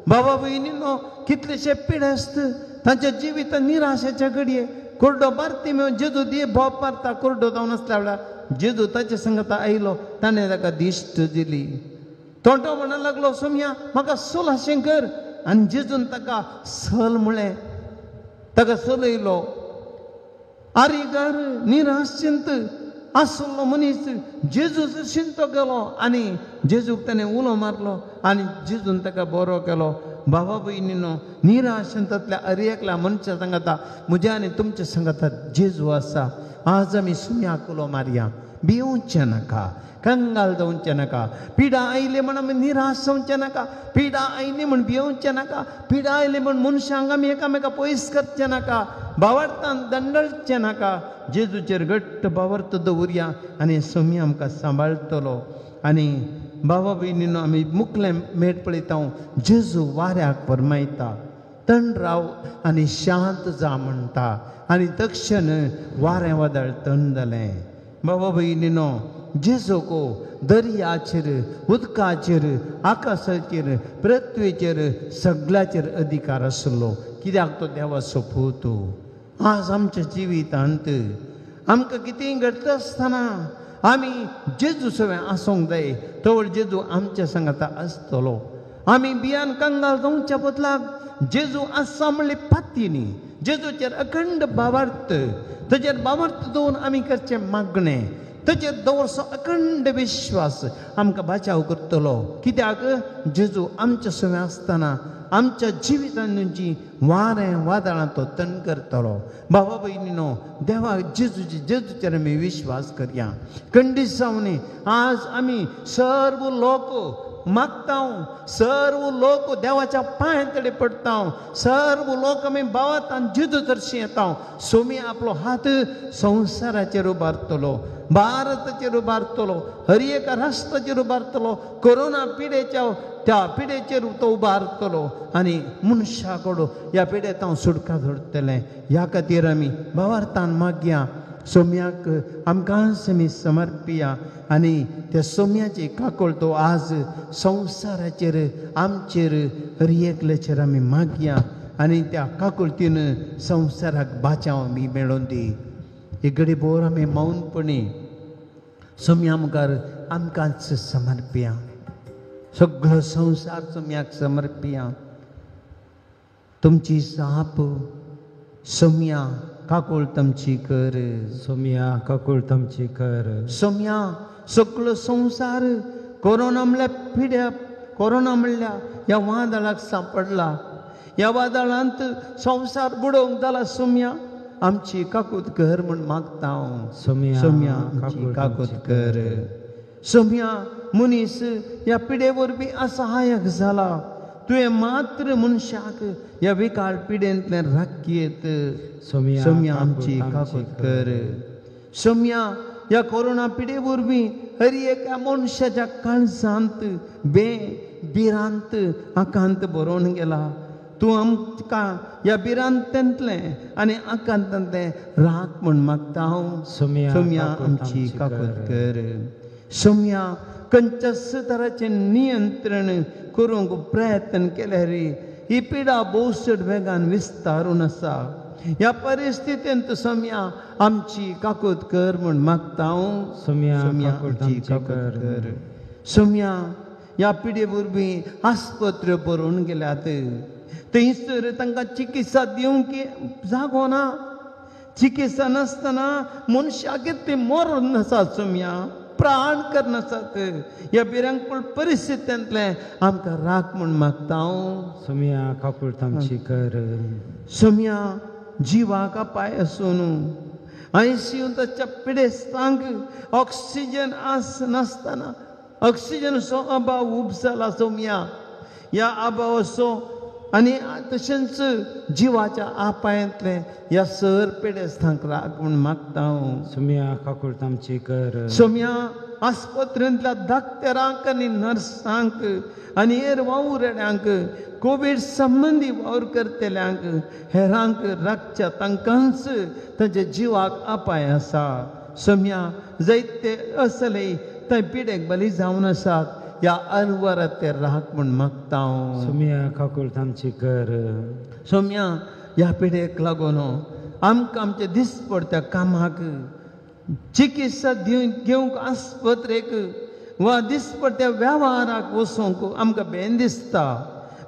S1: बाबा भयणीनो, कितलेशे पिडेस्त तांच्या जिवितांत निराशेच्या घडये कुर्डो बारती जेजू दिये भोप मारता, कुर्डो जावन आसल्या वेळार जेजू ताचे सांगता आयलो. ताणें ताका दिश्ट दिली. तोंटो म्हणूंक लागलो, सोमया म्हाका सोल अशें कर. आनी जेजून ताका सल म्हळें, ताका सलयलो. आरीगार निराश चिंत आसलो मनीस जेजू शिंतो गेलो आनी जेजूक ताणें उलो मारलो आनी जेजून ताका बरो केलो. बाबा भयणीनो, निराशेंतल्या अरे एकल्या मनशा सांगता, म्हज्या आनी तुमच्या सांगता जेजू आसा. आज आमी सुम्याक उलो मारया, भियोवचें नाका, कंगाल जावचें नाका. पिडा आयली म्हण आमी निराश जावचें नाका, पिडा आयली म्हण भियोवचें नाका, पिडा आयली म्हण मनशांक आमी एकामेका पयस करचें नाका, भावार्थान दंडळचें नाका. जेजूचेर घट्ट भावार्थ दवरया आनी सोमी आमकां सांबाळटलो. आनी बाबा भयणीनो, आमी मुखलें मेट पळयता, जेजू वाऱ्याक फरमायता, थंड राव आनी शांत जा म्हणटा. आनी तक्षण वारें वादळ थंड जालें. बाबा भयणीनो, जेजूको दर्याचेर, उदकाचेर, आकाशाचेर, पृथ्वीचेर सगळ्याचेर अधिकार आसलो. कित्याक तो देवाचो पूत. आज आमच्या जिवितांत आमकां कितेंय घडटा आसतना आमी जेजू सवें आसूंक जाय. तवळ जेजू आमच्या सांगाता आसतलो. आमी बियान कंगाल जावच्या बदलाक जेजू आसा म्हणली पाती न्ही, जेजूचेर अखंड भावार्थ, ताचेर भावार्थ दवरून आमी करचें मागणें, ताचेर दवरचो अखंड विश्वास आमकां बाचाव करतलो. कित्याक जेजू आमच्या सवें आसतना आमच्या जिवितांची वारें वादळां तो तण करतलो. बाबा भयणीनो, देवा जेजूची जेजूचेर आमी विश्वास करया. कंडिसांवनी आज आमी सर्व लोक मागता, सर्व लोक देवाच्या पांय तडे पडटा, सर्व लोक आमी भावातान जेजू तर्शी येता. सोमी आपलो हात संवसाराचेर उबारतलो, भारताचेर उबारतलो, हर एका राष्ट्राचेर उबारतलो, कोरोना पिडेच्या त्या पिडेचेर तो उबारतलो आनी मनशा कडून ह्या पिडेंत हांव सुटका जोडटलें. ह्या खातीर आमी भावार्थान मागया, सोम्याक आमकांच आमी समर्पिया आनी त्या सोम्याची काकूळ तो आज संवसाराचेर, आमचेर, हर एकल्याचेर आमी मागया आनी त्या काकुळतीन संवसाराक बाचाव आमी मेळोवन दी. एक घडी भोर आमी मौनपणी सोम्या मुखार आमकांच समर्पिया, सगळो संवसार सोम्याक समर्पिया. तुमची जाप सोम्या काकूळ तमची कर.
S2: सोम्या काकूळ तमची कर.
S1: सोम्या सगळो संवसार कोरोना म्हणल्यार पिड्या, कोरोना म्हणल्यार ह्या वादळाक सांपडला. ह्या वादळांत संवसार बुडोवंक जाला. सोम्या आमची काकूत कर म्हूण मागता हांव. सोम्या आमची काकूत कर. सोम्या मनीस ह्या पिडे वरवीं असहायक जाला. तुवें मात्र मनशाक ह्या विकाळ पिडेंतल्यान राखयेत. सोम्या आमची काकूत कर. सोम्या ह्या कोरोना पिडे वरवीं हर एका मनशाच्या काळजांत बे भिरांत आकांत बरोवन गेला. तूं आमकां ह्या भिरांतेंतलें आनी आकांतांतलें राख म्हूण मागता हांव. सोम्या आमची काकूत कर. सोम्या खंयच्याच तराचें नियंत्रण करूंक प्रयत्न केल्यार ही पिडा भोव चड वेगान विस्तारून आसा. ह्या परिस्थितींत सोम्या आमची काकूत कर म्हूण मागता हांव.
S2: सोम्या आमची काकूत
S1: कर. सोम्या ह्या पिडे वरवीं आस्पत्र्यो बरोवन गेल्यात. थंयसर तांकां चिकित्सा दिवंक जागो ना. चिकित्सा नासतना मनशाक ते मरण आसा. सोम्या प्राण करनासात. ह्या भिरांकूळ परिस्थितींतलें आमकां राख म्हूण मागता हांव.
S2: सोम्या काकूळ तमची कर.
S1: सोम्या जिवाक अपाय आसून आयसीयूंतच्या पिडेस्तांक ऑक्सिजन आस नासतना ऑक्सिजनाचो अभाव उब जाला. सोम्या ह्या अभावाचो आनी तशेंच जिवाच्या आपायांतलें ह्या सर पिडेस्तांक राख म्हूण मागता हांव.
S2: सोम्या काकूळ तमची कर.
S1: सोम्या आस्पत्रेंतल्या दाक्तेरांक आनी नर्सांक आनी हेर वावुरड्यांक कोवीड संबंदी वावर करतल्यांक हेरांक राखच्या तांकांच तांच्या जिवाक अपाय आसा. सोम्या जायते असले थंय पिडेक बली जावन आसात. ह्या अलवारात ते राख म्हूण मागता हांव.
S2: सोम्या काकूळ तमची कर.
S1: सोम्या ह्या पिडेक लागून आमकां आमचे दिसपडत्या कामाक चिकित्सा घेवंक आस्पत्रेक वा दिसपडत्या वेव्हाराक वचूंक आमकां बेन दिसता.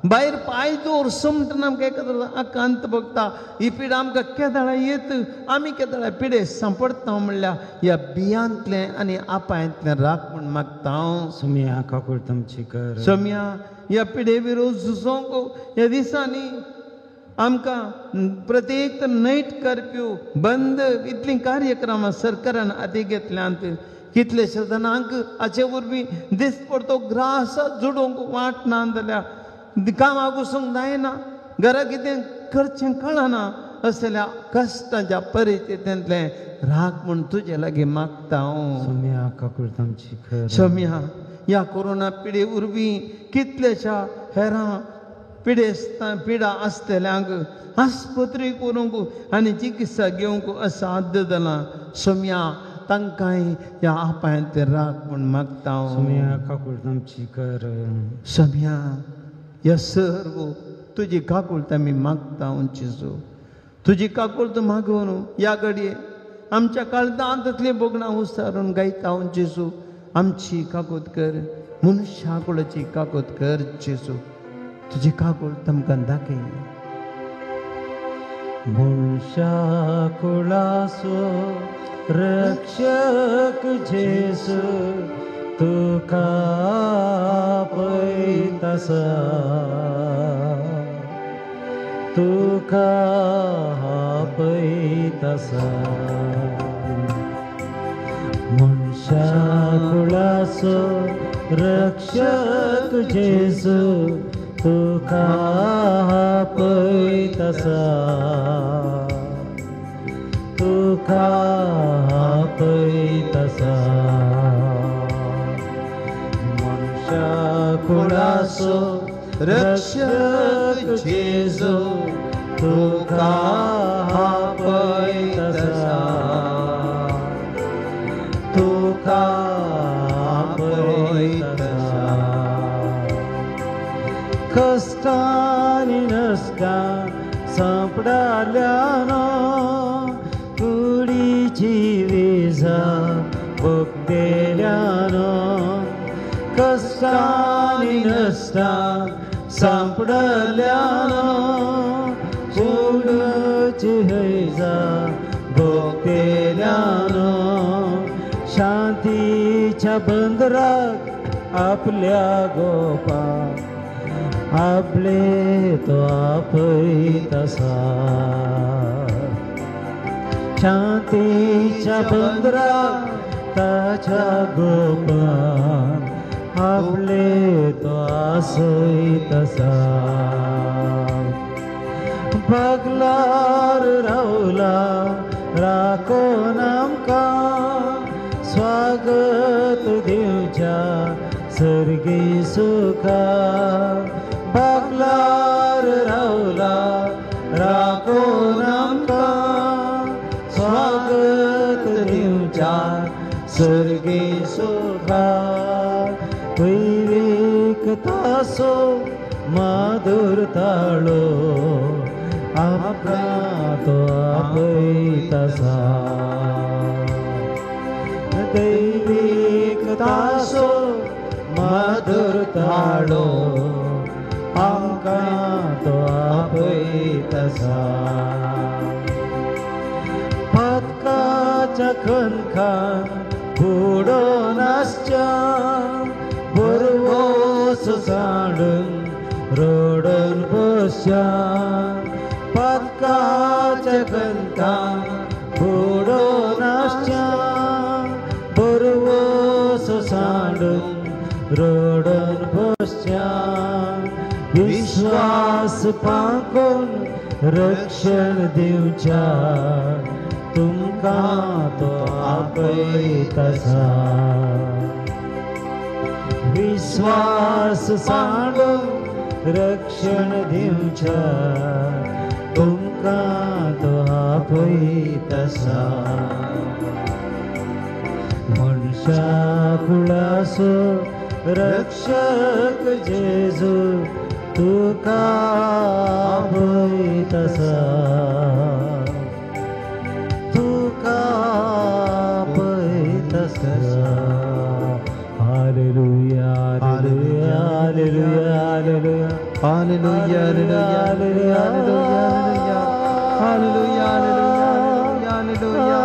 S1: भायर पांय दवर सोमतना आमकां एखादो आकांत भोगता. ही पिडा आमकां केदळा येत आमी केदळा पिडे सांपडटा म्हणल्यार ह्या बियांतलें आनी आपायांतलें राख म्हूण मागता हांव.
S2: सोम्या काकूळ तमची कर.
S1: सोम्या ह्या पिडे विरोध झुजोवंक ह्या दिसांनी आमकां प्रत्येक नायट कर्फ्यू बंद इतलीं कार्यक्रमां सरकारान हाती घेतल्यांत. कितलेशे जाणांक हाचे वरवीं दिसपडतो ग्रास जुडोवंक वाट ना जाल्यार कामाक वचूंक जायना, घरा कितें करचें कळना. असल्या कश्टाच्या परिस्थितींतलें राख म्हूण तुजे लागीं मागता हांव.
S2: सोम्या काकूळ तमची कर.
S1: सोम्या ह्या कोरोना पिडे वरवीं कितलेशा हेरां पिडेस्तां पिडा आसतल्यांक आस्पत्रे करूंक आनी चिकित्सा घेवंक असाध्य जालां. सोम्या तांकांय ह्या आपायांत राख म्हूण मागता हांव.
S2: सोम्या काकूळ तमची कर.
S1: सोम्या ह्या सर्व तुजी काकूळत आमी मागता जेजू. तुजी काकूळत मागून ह्या घडये आमच्या काळजांतलीं भोगणां उसारून गायता जेजू. आमची काकूत कर, मनशाकुळाची काकूत कर जेजू. तुजी काकूळत आमकां दाखय.
S2: मनशाकुळाचो रक्षक जेजू तुका पळयतासा, तुका पळयतासा. मनशाकुळाचो रक्षक जेजू तुका पळयतासा, तुका पळयतासा. मनशाकुळाचो
S1: रक्षक जेजू तुका पळयतासा, तुका पळयतासा.
S2: कश्टांनी नश्टां सांपडाल्यानो कुडीची विजा भोगतेल्यानो. कश्टांनी नश्टां सांपडल्यानो सर्गाची हैजा भोगतेल्यानो शांतीच्या बंदराक आपल्या गोपा आपले तो आपयत आसा. शांतीच्या बंदराक ताच्या गोपान आपले तो आसयत आसा. बागलार रावला राखोन आमकां स्वागत दिवच्या सर्गी सुखा. बागलार रावला राखोन आमकां स्वागत दिवच्या सर्गी सुखा. दैवीक तासो माधुर ताळो आमकां तो आपयत आसा. दैवीक तासो माधुर ताळो आमकां तो आपयत आसा. पातकाच्या खनखान बुडोन आसच्या बरवोस सांडून रडून बसच्या. पातकाच्या खनखान बुडोन आसच्या बरवोस सांडून रडून बसच्या. विश्वास पांकून रक्षण दिवच्या तुमकां तो आपयत आसा. विश्वास सांडून रक्षण दिवच्या तुमकां तो आपयत आसा. मनशा कुळासो रक्षक जेजू तुका आपयत आसा. तुका आपयत आसा. Hallelujah hallelujah hallelujah
S1: hallelujah hallelujah hallelujah hallelujah hallelujah hallelujah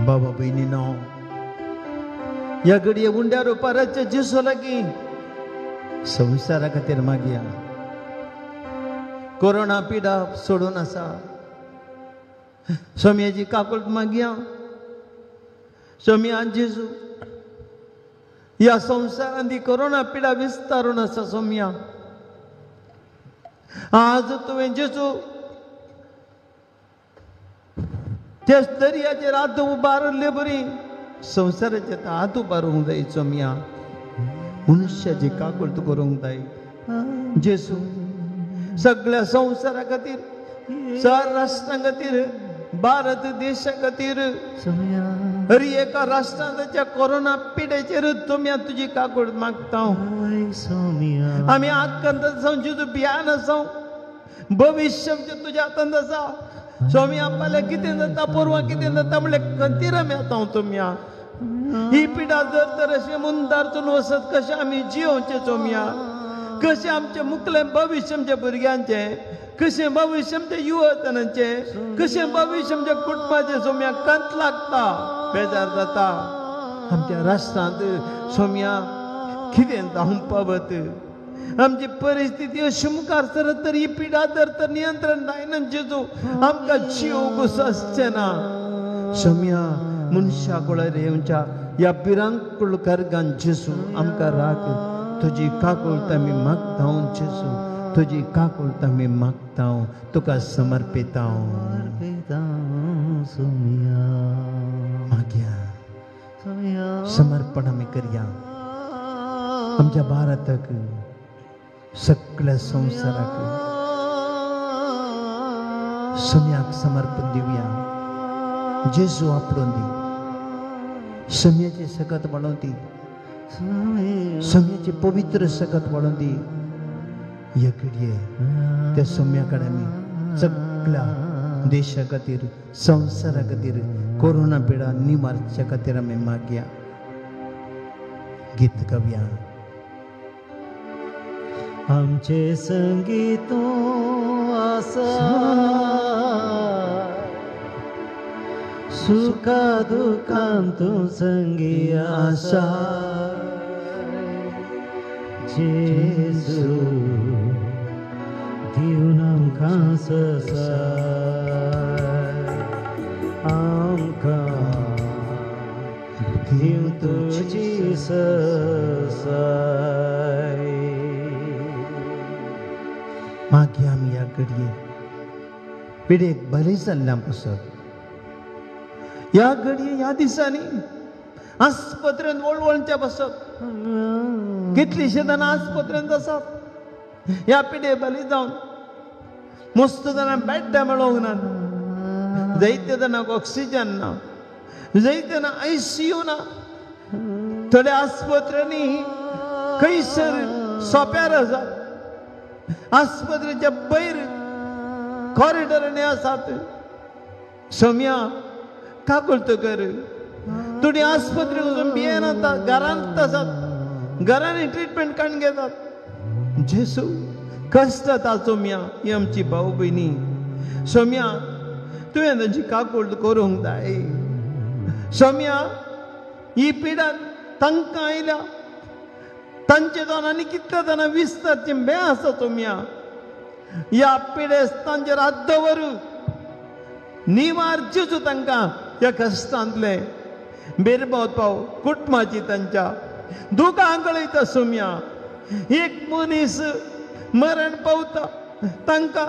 S1: बाबा बहिणीनो, ह्या घडये उंड्यार उपाराच्या जेजू लागीं संवसारा खातीर मागया. कोरोना पिडा सोडून आसा, सोम्याची काकूट मागया. सोम्या जेजू ह्या संवसारांत ही कोरोना पिडा विस्तारून आसा. सोम्या आज तुवें जेजू त्याच दर्याचेर हात उबारिल्ले बरी संवसाराचेर हात उबारूंक जाय. सोम्या मनुष्याची काकूट करूंक जाय. जेजू सगळ्या संवसारा खातीर, चार राष्ट्रां खातीर, भारत देशा खातीर, हर एका राष्ट्रांच्या कोरोना पिडेचेर तुमी तुजी काकूट मागता. आमी आकांत जावं जेजू भियान आसा, भविश्य आमचें तुज्या हातांत आसा. स्वामी आपल्याक कितें जाता पोरवां कितें जाता म्हणल्यार खंतीर आमी आतां तुमया. ही पिडा जर तर अशें मुंदारचून वचत कशें आमी जियोवचें चोमया, कशें आमचें मुखलें भविश्य आमच्या भुरग्यांचें, कशें भविश्य आमच्या युवतनांचें, कशें भविश्य आमच्या कुटुंबाचें. सोम्या कंत लागता, बेजार जाता. आमच्या राष्ट्रांत सोम्या कितें जावंक पावत, आमची परिस्थिती अशी मुखार सरत तर ही पिडा जर तर नियंत्रण जायना जेजू आमकां जीव आसचें ना. सोम्या मनशा कुळार येवच्या ह्या पिरांकूळ कर्गान जेजू आमकां राख. तुजी काकूट आमी मागता जेजू, तुजी काकूट आमी मागता, तुका समर्पिता. मागया समर्पण आमी करया आमच्या भारताक, सगळ्या संवसाराक. सम्याक समर्पण दिवया. जेजू आपडून दी, सम्याची सकत वाडोवन दी, सम्याची पवित्र सकत वाडोवन दी. ह्या घडये त्या सम्या कडेन आमी सगळ्या देशा खातीर, संवसारा खातीर, कोरोना पिडा निवारच्या खातीर आमी मागया. गीत गावया.
S2: आमचे संगीत आसा, सुखा दुखान तूं संगी आसा. जेजू दिवन आमकां ससाय, आमकां दिवन तुजी ससाय.
S1: मागीर आमी ह्या घडये पिडेक बरें जाल्ल्या पासत ह्या घडये ह्या दिसांनी आस्पत्रेंत वळवळच्या पासत कितलींशीं जाणां आस्पत्रेंत आसात. ह्या पिडे बरी जावन मस्त जाणां बेड्डां मेळोंक ना, जायते जाणांक ऑक्सिजन ना, जायते जाणां आयसीयू ना. थोड्या आस्पत्र्यांनी खंयसर सोंप्यार आसात, आस्पत्रेच्या बयर कॉरिडोरांनी आसात. सोम्या काकुळट कर. थोडी आस्पत्रे वचून भियेनात, घरांत आसात, घरांनी ट्रिटमेंट काडून घेतात. जेसू कश्ट जाता सोम्या, ही आमची भाव भयणी. सोम्या तुवें तांची काकुळट करूंक जाय. सोम्या ही पिडा तांकां आयल्या, तांचे जावन आनी कितल्या जाणां विस्तारचें बें आसा. सोम्या ह्या पिडेस्तांचेर हात दवर, निवार जेजू तांकां ह्या कश्टांतलें. बेरबाव पाव कुटुंबाची तांच्या दुकां गळयता. सोम्या एक मनीस मरण पावता, तांकां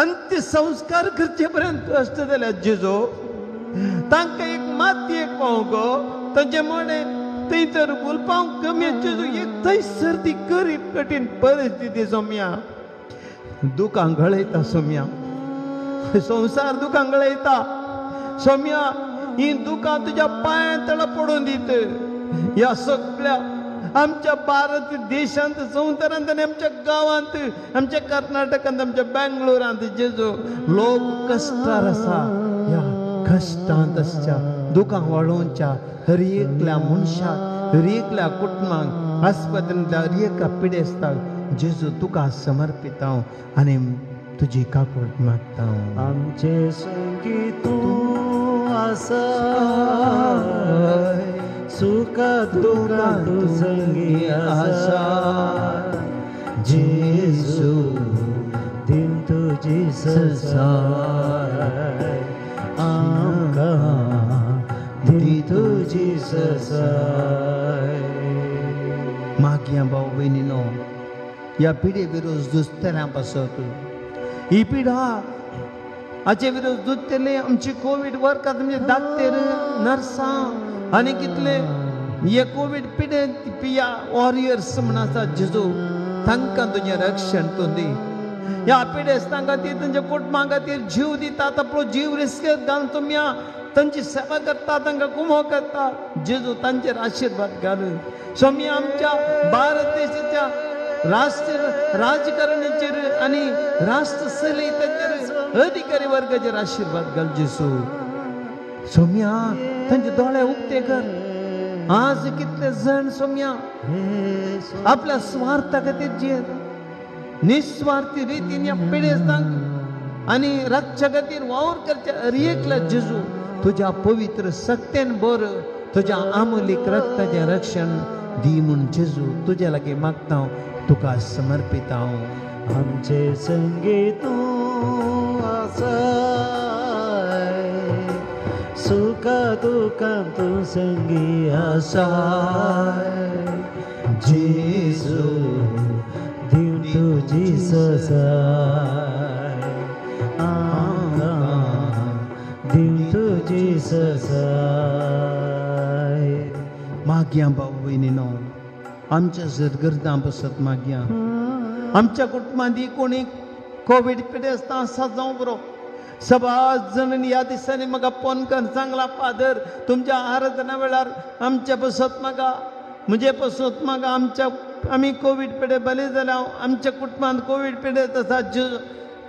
S1: अंत्यसंस्कार करचे पर्यंत कश्ट जाल्या जेजो. तांकां एक मातयेक पावंक गो तांचें मडें थंय तर उलपावंक कमी जेजू. एक थंयसर ती गरीब कठीण परिस्थिती. सोम्या दुकां गळयता. सोम्या संवसार दुकां गळयता. सोम्या ही दुकां तुज्या पांयां तळा पडून दित. ह्या सगळ्या आमच्या भारत देशांत, संवसारांत आनी आमच्या गांवांत, आमच्या कर्नाटकांत, आमच्या बेंगलोरांत जेजो लोक कश्टार आसा. ह्या कश्टांत आसच्या दुकां वाळोवच्या हर एकल्या मनशाक, हर एकल्या कुटुंबाक, आस्पत्रेंतल्या हर एका पिडेस्ताक जेजू तुका समर्पिता आनी तुजी काकुळट मागता.
S2: आमचे संगी तूं आसा, सुखा दुखां तूं संगी आसा. जेजू दिवन तुजी ससाय, आमकां दिवन तुजी ससाय.
S1: मागया भाव भयणीनो, ह्या पिडे विरोध झुजतल्या पासत, ही पिडा हाचे विरोध झुजतले आमची कोवीड वर्कर, म्हणजे दाक्तेर, नर्सां आनी कितले हे कोवीड पिडे पिया वॉरियर्स म्हण आसा. जेजू तांकां तुजें रक्षण तूं दी. ह्या पिडेस्तां खातीर, तांच्या कुटुंबां खातीर जीव दितात, आपलो जीव रिस्केत घालून तुमया तांची सेवा करता, तांकां कुमो करता. जेजू तांचेर आशिर्वाद घालून. स्वामी आमच्या भारत देशाच्या राष्ट्र राजकारणाचेर आनी राष्ट्र सलयताचेर अधिकारी वर्गाचेर आशिर्वाद घाल जेजू. सोम्या तांचे दोळे उक्ते कर. आज कितले जण सोम्या आपल्या स्वार्था खातीर जियेत, निस्वार्थी रितीन ह्या पिडेस्तांक आनी रातच्या खातीर वावर करच्या हर एकल्या जेजू तुज्या पवित्र सक्तेन बर, तुज्या आमोलीक रक्ताचें रक्षण दी म्हूण जेजू तुज्या लागीं मागता, तुका समर्पिता.
S2: आमचे संगी तूं आसा, सुखा दुखां तूं संगी आसा. जेजू दिवन तुजी ससाय, आमकां दिवन तुजी ससाय.
S1: मागया भाव भयणीनो, आमच्या जरगर्दां बसत मागया. आमच्या कुटुंबांत कोणी कोवीड पिडेस्तां आसा जावं बरो. सबाज जाणांनी ह्या दिसांनी म्हाका फोन करून सांगला, फादर तुमच्या आराधना वेळार आमच्या बसत म्हाका, म्हजे पसत म्हाका, आमच्या आमी कोवीड पिडे बरे जाल्या, आमच्या कुटुंबांत कोवीड पिडेस्त आसा.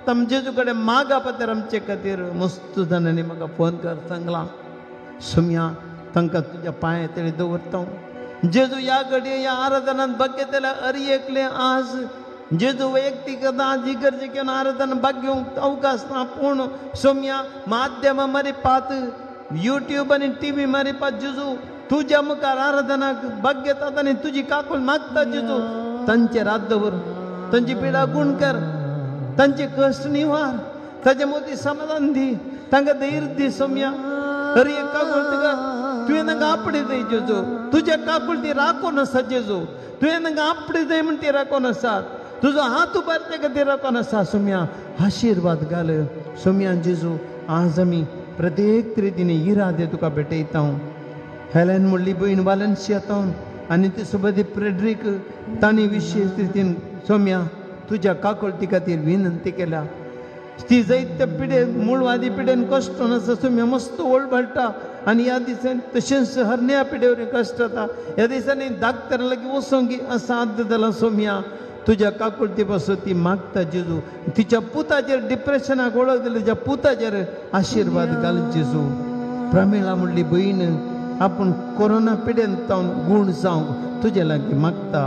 S1: तम जेजू कडेन मागा पातर आमचे खातीर. मस्त जाणांनी म्हाका फोन कर सांगलां सुमया तांकां तुज्या पांय तरी दवरता. जेजू ह्या घडये ह्या आराधनान भाग्य अरी एकले आज जेजू वैयक्तीक आज इगर्जे घेवन आराधना भाग घेवंक अवकाश ना, पूण सोम्या माध्यमां मरे पात युट्यूब आनी टीव्ही मारी पात जेजू तुज्या मुखार आराधनाक भाग घेतात आनी तुजी काकूल मागता जेजू. तांचे रात दवर, तांची पिडा गुण कर, तांचे कश्ट निवार, ताजे मोती समाधान दी, तांकां धैर्य दी सोम्या. अरे एक काकूल तुका तुवें तांकां आपडे दी जेजू, तुज्या काकूल ती राखून आसा जेजू, तुवें तांकां आपडे दी म्हण ती राखून आसात, तुजो हात उबारचे खातीर राखून आसा सोम्या. आशिर्वाद घाल सोम्या जेजू. आज आमी प्रत्येक रितीने इरादे तुका भेटयता. हेलेन म्हणली भयण वालन्सिया आनी ते सोबत फ्रेडरीक तांणी विशेश रितीन सोम्या तुज्या काकुळटी खातीर विनंती केल्या. ती जायते पिडे मूळवादी पिडेन कश्ट आसा सोम्या, मस्त ओळबळटा आनी ह्या दिसांनी तशेंच हरण्या पिडेवर कश्ट जाता. ह्या दिसांनी डाक्टरा लागीं वचोंक असाध्य जालां सोम्या. तुज्या काकुळटी पासून ती मागता जेजू. तिच्या पुताचेर डिप्रेशनाक वळख दिली, तिच्या पुताचेर आशिर्वाद घाल जेजू. प्रमिळा म्हणली भयण आपूण कोरोना पिडेन तावन गूण जावंक तुजे लागीं मागता.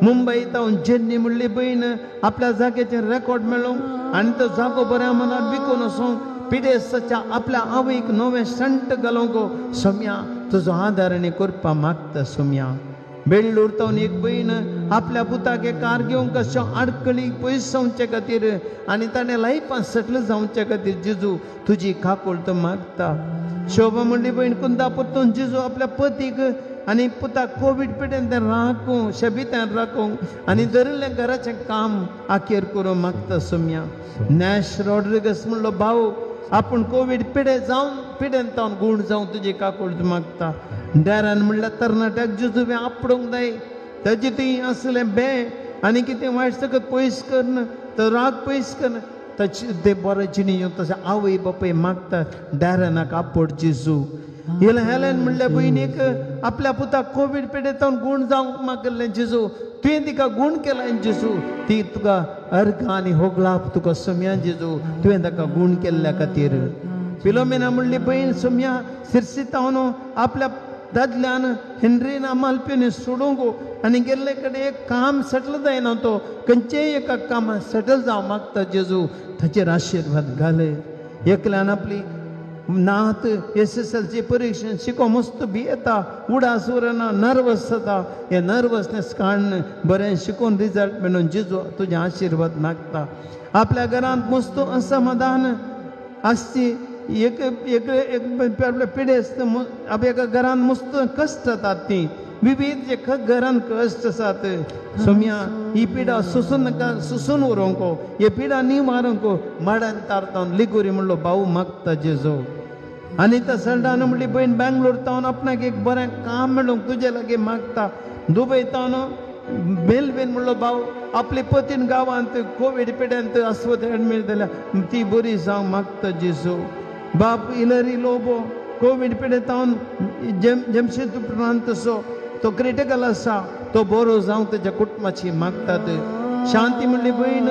S1: मुंबय तावन जेन्नी म्हणली भयण आपल्या जाग्याचेर रेकॉर्ड मेळोवंक आनी तो जागो बऱ्या मनार विकून वचोंक पिडेस्ताच्या आपल्या आवयक नवें संट घालूंक सोम्या तुजो आदार आनी करपा मागता सोम्या. बेळ्ळूर तावन एक भयण आपल्या पुताक एक कार घेवंक अश्यो आडखळी पयस जावचे खातीर आनी ताणें लायफान सेटल जावचे खातीर जेजू तुजी काकुळट मागता. शोभा म्हणली भयण कुंदापूर जेजू आपल्या पतीक आनी पुताक कोवीड पिडेन तें राखूं शबित्यान राखूंक आनी धरिल्लें घराचें काम आखेर करूंक मागता सोम्या. नॅश रॉड्रिगस म्हणलो भाव आपूण कोवीड पिडे जावन पिडेन तावन गूण जावं तुजी काकुळट मागता. डॅरान म्हणल्यार तरणाट्याक जेजू आपडूंक जाय, ताजी ती आसलें बे आनी कितें वायट सकत पयस करन, तो राग पयस करन, ताची ते बरें जिणी तशें आवय बापूय मागता डॅरनाक आपोड जेजू. हेलेन म्हणल्यार भयणीक आपल्या पुताक कोवीड पिडेतावन गूण जावंक मागलें जेजू, तुवें तिका गूण केलां जेजू, ती तुका अर्घ आनी होगळाप तुका सोम्या जेजू, तुवें ताका गूण केल्ल्या खातीर. फिलोमिना म्हणली भयण सोम्या सिरसीतावन आपल्या दादल्यान हेनरीन मालप्योनी सोडूंक आनी गेल्ले कडेन एक काम सेटल जायना, तो खंयचेय एका कामां सेटल जावं मागता जेजू, ताचेर आशिर्वाद घाले. एकल्यान आपली नात SSLC परिक्षेन शिको मस्त भियेता, उडास उरना, नर्वस जाता, हे नर्वसनेस काडून बरें शिकोवन रिजल्ट मेळून जेजू तुजें आशिर्वाद मागता. आपल्या घरांत मस्त असमाधान आसची एक एक आपल्या पिडेस्त आपल्या एका घरांत मस्त कश्ट जातात, ती विविध जे घरांत कश्ट आसात सोम्या. ही पिडा सोसून नाका, सोसून उरोंक, हे पिडा निवारूंक माडान तारतावन लिगोरी म्हणलो भाऊ मागता जेजू. आनी त्या सल्डान म्हणली भयण बेंगलोर तावन आपणाक एक बरें काम मेळूंक तुजे लागीं मागता. दुबय तावन मेलवीन म्हणलो भाव आपले पतीन गांवांत कोवीड पिड्यांत आस्पत्रेंत एडमीट जाल्या ती बरी जावंक मागता जेजू. बाप इलरी लोबो कोवीड पिडेतावन जमशेदपूरांत तसो तो क्रिटिकल आसा, तो बरो जावंक तेज्या कुटुंबाची मागतात. शांती म्हणली भयण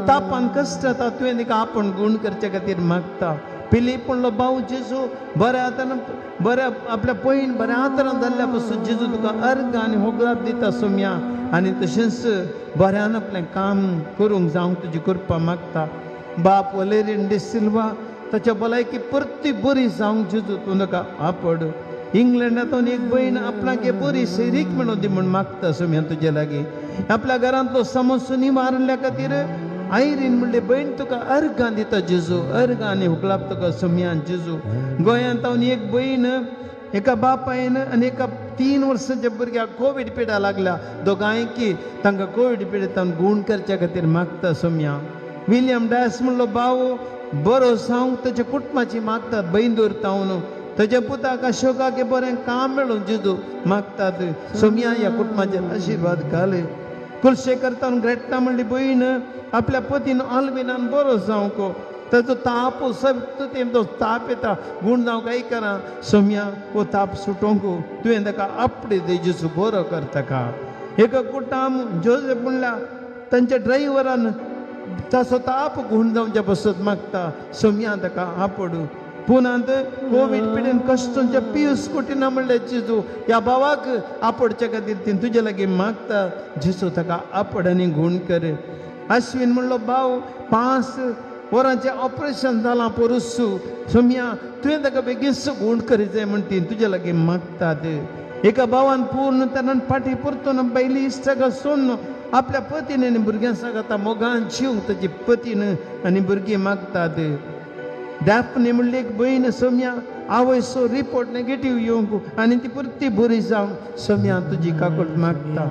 S1: तापान कश्ट जाता, तुवें तिका आपूण गूण करचे खातीर मागता. पिलीप म्हणलो भाव जेजू बऱ्या हातान बऱ्या आपल्या पयण बऱ्या हातान जाल्ल्या पासून जेजू तुका अर्घ आनी होगळाप दिता सोम्या आनी तशेंच बऱ्यान आपलें काम करूंक जावंक तुजी कृपा मागता. बाप वलेरीन डिसिल्वा ताच्या भलायकी परती बरी जावंक जेजू तूं ताका आपड. इंग्लंडांतून एक भयण आपणाक बरी सैरीक मेळूं दी म्हूण मागता सोम्या तुजे लागीं. आपल्या घरांतलो समस्या निवारल्या खातीर आयरीन म्हणले भयण तुका अर्घां दिता जेजू, अर्घां आनी हुकलाप तुका सोम्या जेजू. गोंयांत एक भयण एका बापायन आनी एका 3 वर्सांच्या भुरग्याक कोवीड पिडा लागल्या, दोगांयकी तांकां कोवीड पिडेतान गूण करच्या खातीर मागता सोम्या. विलियम डायस म्हणलो भाव बरो जावंक ताच्या कुटुंबाची मागतात बैंदूर तावन, ताच्या पुताक अशोकाक बरें काम मेळूं जेजू मागतात सोम्या. ह्या कुटुंबाचेर आशिर्वाद घाले. कुलशेखर तावन ग्रेटना म्हणली भयण आपल्या पतीन ऑल्विनान बरो जावंक, ताचो ताप सक्त तो ताप येता, गूण जावंक आयकना सोम्या, हो ताप सुटोवंक तुवें ताका आपडे दे जेजू, बरो कर ताका. एका कुटाम जोसेफ म्हणल्या तांच्या ड्रायव्हरान ताचो ताप गूण जावच्या पसत मागता सोमया ताका आपोडू. पुनांत कोवीड पिडेन कश्टांच्या पियूस कोटिना म्हणल्यार जेजू ह्या भावाक आपोडच्या खातीर ती तुजे लागीं मागता जेजू ताका आपोड आनी गूण कर. अश्विन म्हणलो भाव 5 वरांचें ऑपरेशन जालां पोरुसू सोमया तुवें ताका बेगीन गूण करीत जाय म्हण ती तुजे लागीं मागतात. एका भावान पूर्ण तरान फाटी परतून बायली इश्टाक सोडून आपल्या पतीन आनी भुरग्यां सांगता मोगान जिवंक ताची पतीन आनी भुरगीं मागतात. दाफनी म्हणली एक भयण सोमया आवयचो रिपोर्ट नेगेटीव येवंक आनी ती परती बरी जावंक सोमया तुजी काकूट मागता.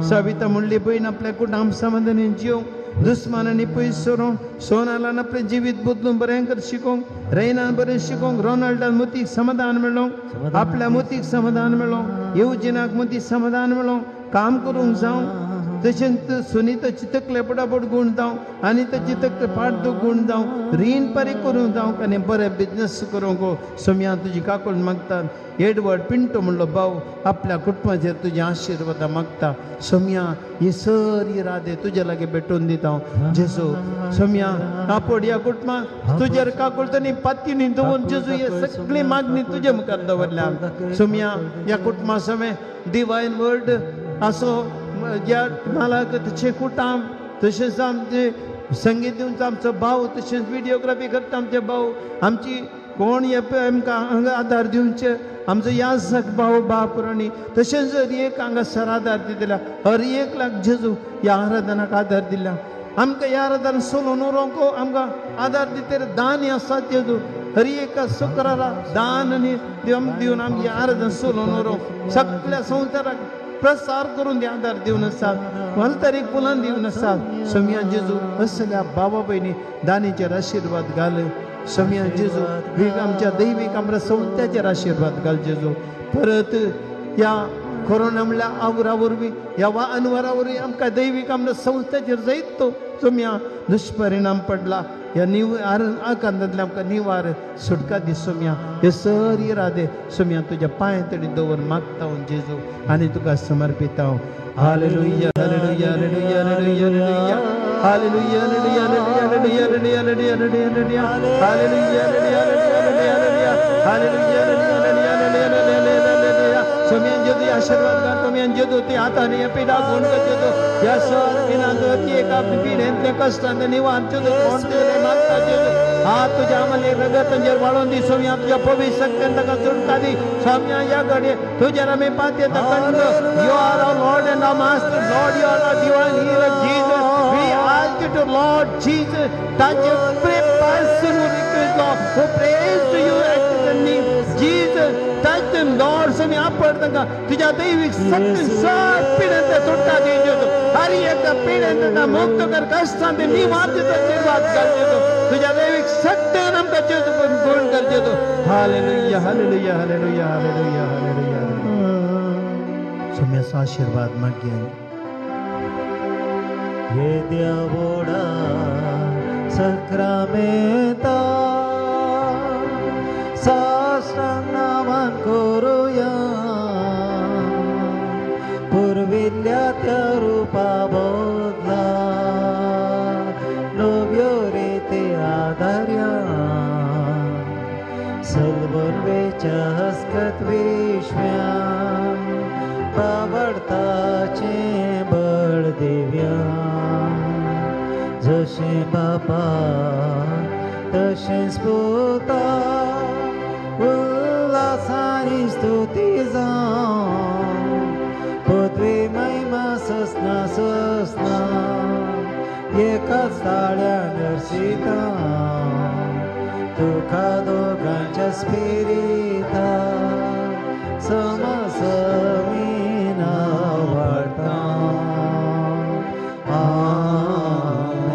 S1: सविता म्हणली भयण आपल्या कुटुंब समाधानी जिवंक दुस्मानांनी पयस सरोंक सोनालान आपलें जिवीत बदलून बरें कर शिकोवंक रैनान बरें शिकोवंक रोनाल्डान मोतीक समाधान मेळोंक आपल्या मोतीक समाधान मेळोंक येवजिनाक मोतीक समाधान मेळोंक काम करूंक जावं तशेंच सुनीताची तकले पटापट गूण जावं आनी ताची तकले पाट गूण जावं रीण पारी करूंक जावंक आनी बरें बिजनस करूंक सोमया तुजी काकूट मागता. एडवर्ड पिंटो म्हणलो भाव आपल्या कुटुंबाचेर तुजी आशिर्वादां मागता सोमया ही सर इरादे तुजे लागीं भेटोवन दिता हांव जेजू. सोमया आपोड ह्या कुटुंबाक तुजेर काकुळटनी पातीनी दवरून जेजू हे सगळी मागणी तुजे मुखार दवरल्या. सोमया ह्या कुटुंबा समें डिवायन वर्ड असो ज्या मालाक तशें कुटाम तशेंच आमचे संगीत दिवचो आमचो भाव तशेंच विडियोग्राफी करता आमचे भाव आमची कोण हे आमकां हांगा आदार दिवचे आमचो याजक भाव बाप आनी तशेंच हर एक हांगासर आदार दिल्या हर एक लाख जेजू ह्या आराधनाक आदार दिल्या आमकां ह्या आराधन सोलून उरोंक आमकां आदार दितर दान आसा जेजू हर एका शुक्रारा दान आनी दिवन आमची आराधन सोलून उरोंक सगळ्या संवसाराक प्रसार करून आदार दिवन आसात वलतरीक फुलां दिवन आसात. सोमया जेजू असल्या बाबा भयणी दानीचेर आशिर्वाद घाल. सोमया जेजू आमच्या दैवीक आमच्या संस्थ्याचेर आशिर्वाद घाल जेजू. परत ह्या कोरोना म्हणल्यार आवरा वरवीं ह्या वा अनवरा वरवीं आमकां दैवीक आमच्या संस्थ्याचेर जायत तो सोमया दुश्परिणाम पडला ह्या निवार आकांतांतल्या आमकां निवार सुटका दी सोमया. हे सर इरादे सोमया तुज्या पांय तडी दवर मागता हांव जेजू आनी तुका समर्पिता हांव. Hallelujah hallelujah hallelujah hallelujah hallelujah hallelujah hallelujah hallelujah hallelujah hallelujah hallelujah hallelujah hallelujah. Somaiya जेजू आशीर्वाद घाल. सोमया जेजू ती हाताने पिडा गुण कर जेजू ह्या सर पिनांत एका पिढेंतले कश्टांत निवार जेजू कोण तुजें मागता जेजू हात तुज्या आमले रगतांचेर वाळोवन दी सोमया तुज्या पवित्र शक्तीन ताका सुटका दी. सोमया ह्या घडये तुजेर आमी पातयेता कंड you are our Lord and our master. Lord you are our divine healer Jesus. We ask you to Lord Jesus touch every person who requests Lord, who prays to you at the name Jesus. Touch them Lord. Somaiya आपड तांकां तुज्या दैवीक शक्तीन sir पिडेंत सुटका दी जेजू. हर एका पिडेंत तांकां मुक्त कर कश्टांत निवार दिता आशीर्वाद घाल जेजू. तुज्या दैवीक शक्तीन आमकां जेजू गुण कर जेजू. Hallelujah hallelujah hallelujah hallelujah hallelujah. सोम्याचो आशीर्वाद मागया.
S2: येद्या व्हडा सक्रामेंता साश्टांग नांवान करुया पुर्विल्ल्या त्या रुपा बदला नव्यो रेते आदार्या सलवन वेच्या हस्कत विश्व्या बावडताचें बळ दिव्या जशें बापा तशेंच पुता उल्हासानी स्तुती जावं पदवी महिमा ससना ससना एकाच ताळ्यान दर्शिता तुका दोगांच्या स्पिरिता समसमीना वाडटा. आमेन.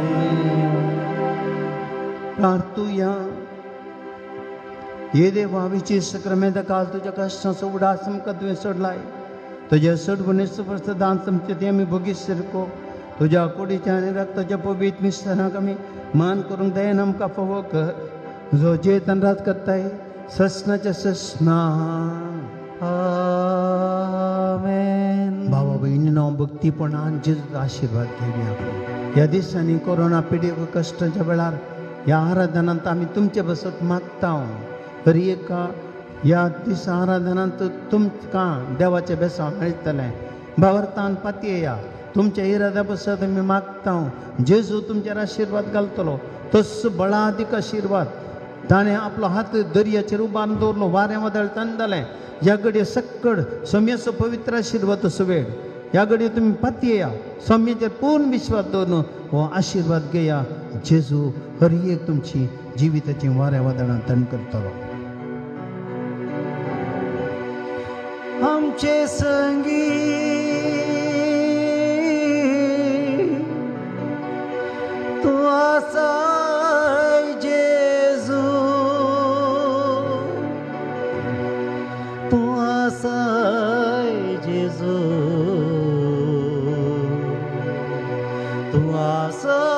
S1: प्रार्थुया. हे देवा विशेष काल तुज्या कश्टांचो उडास आमकां तुवें सोडलाय तुज्या सोडवणेचो प्रसादान आमचे ते आमी भोगीत सारको तुज्या कुडीच्या आनी रक्ताच्या पवित्र मिश्रणाक आमी मान करूंक दयेन आमकां फावो कर जो जेतन रात करताय ससनाच्या ससना.
S2: आमेन.
S1: भावा भयणीनो म्हणून भक्तीपणान जेजूचो आशिर्वाद घेवया. ह्या दिसांनी कोरोना पिडे कश्टाच्या वेळार ह्या आराधनांत आमी तुमचे बसत मागता. हर एका ह्या दिसा आराधनांत तुमकां देवाचें बेसांव मेळटलें. भावार्थान पातयेया, तुमच्या इराद्या बसत आमी मागता. जेजू तुमचेर आशिर्वाद घालतलो, तस बळादीक आशिर्वाद. ताणें आपलो हात दर्याचेर उबारून दवरलो, वारें वादळ थंड जालें. ह्या घडये सक्कड सोम्याचो पवित्र आशिर्वाद असो वेळ. ह्या घडये तुमी पातयेया, सोम्याचेर पूर्ण विश्वास दवरून हो आशिर्वाद घेया. जेजू हर एक तुमची जिविताची वाऱ्या वादळां थंड करतलो.
S2: आमचे संगी तूं आसाय जेजू, तूं आसाय जेजू, तूं आसाय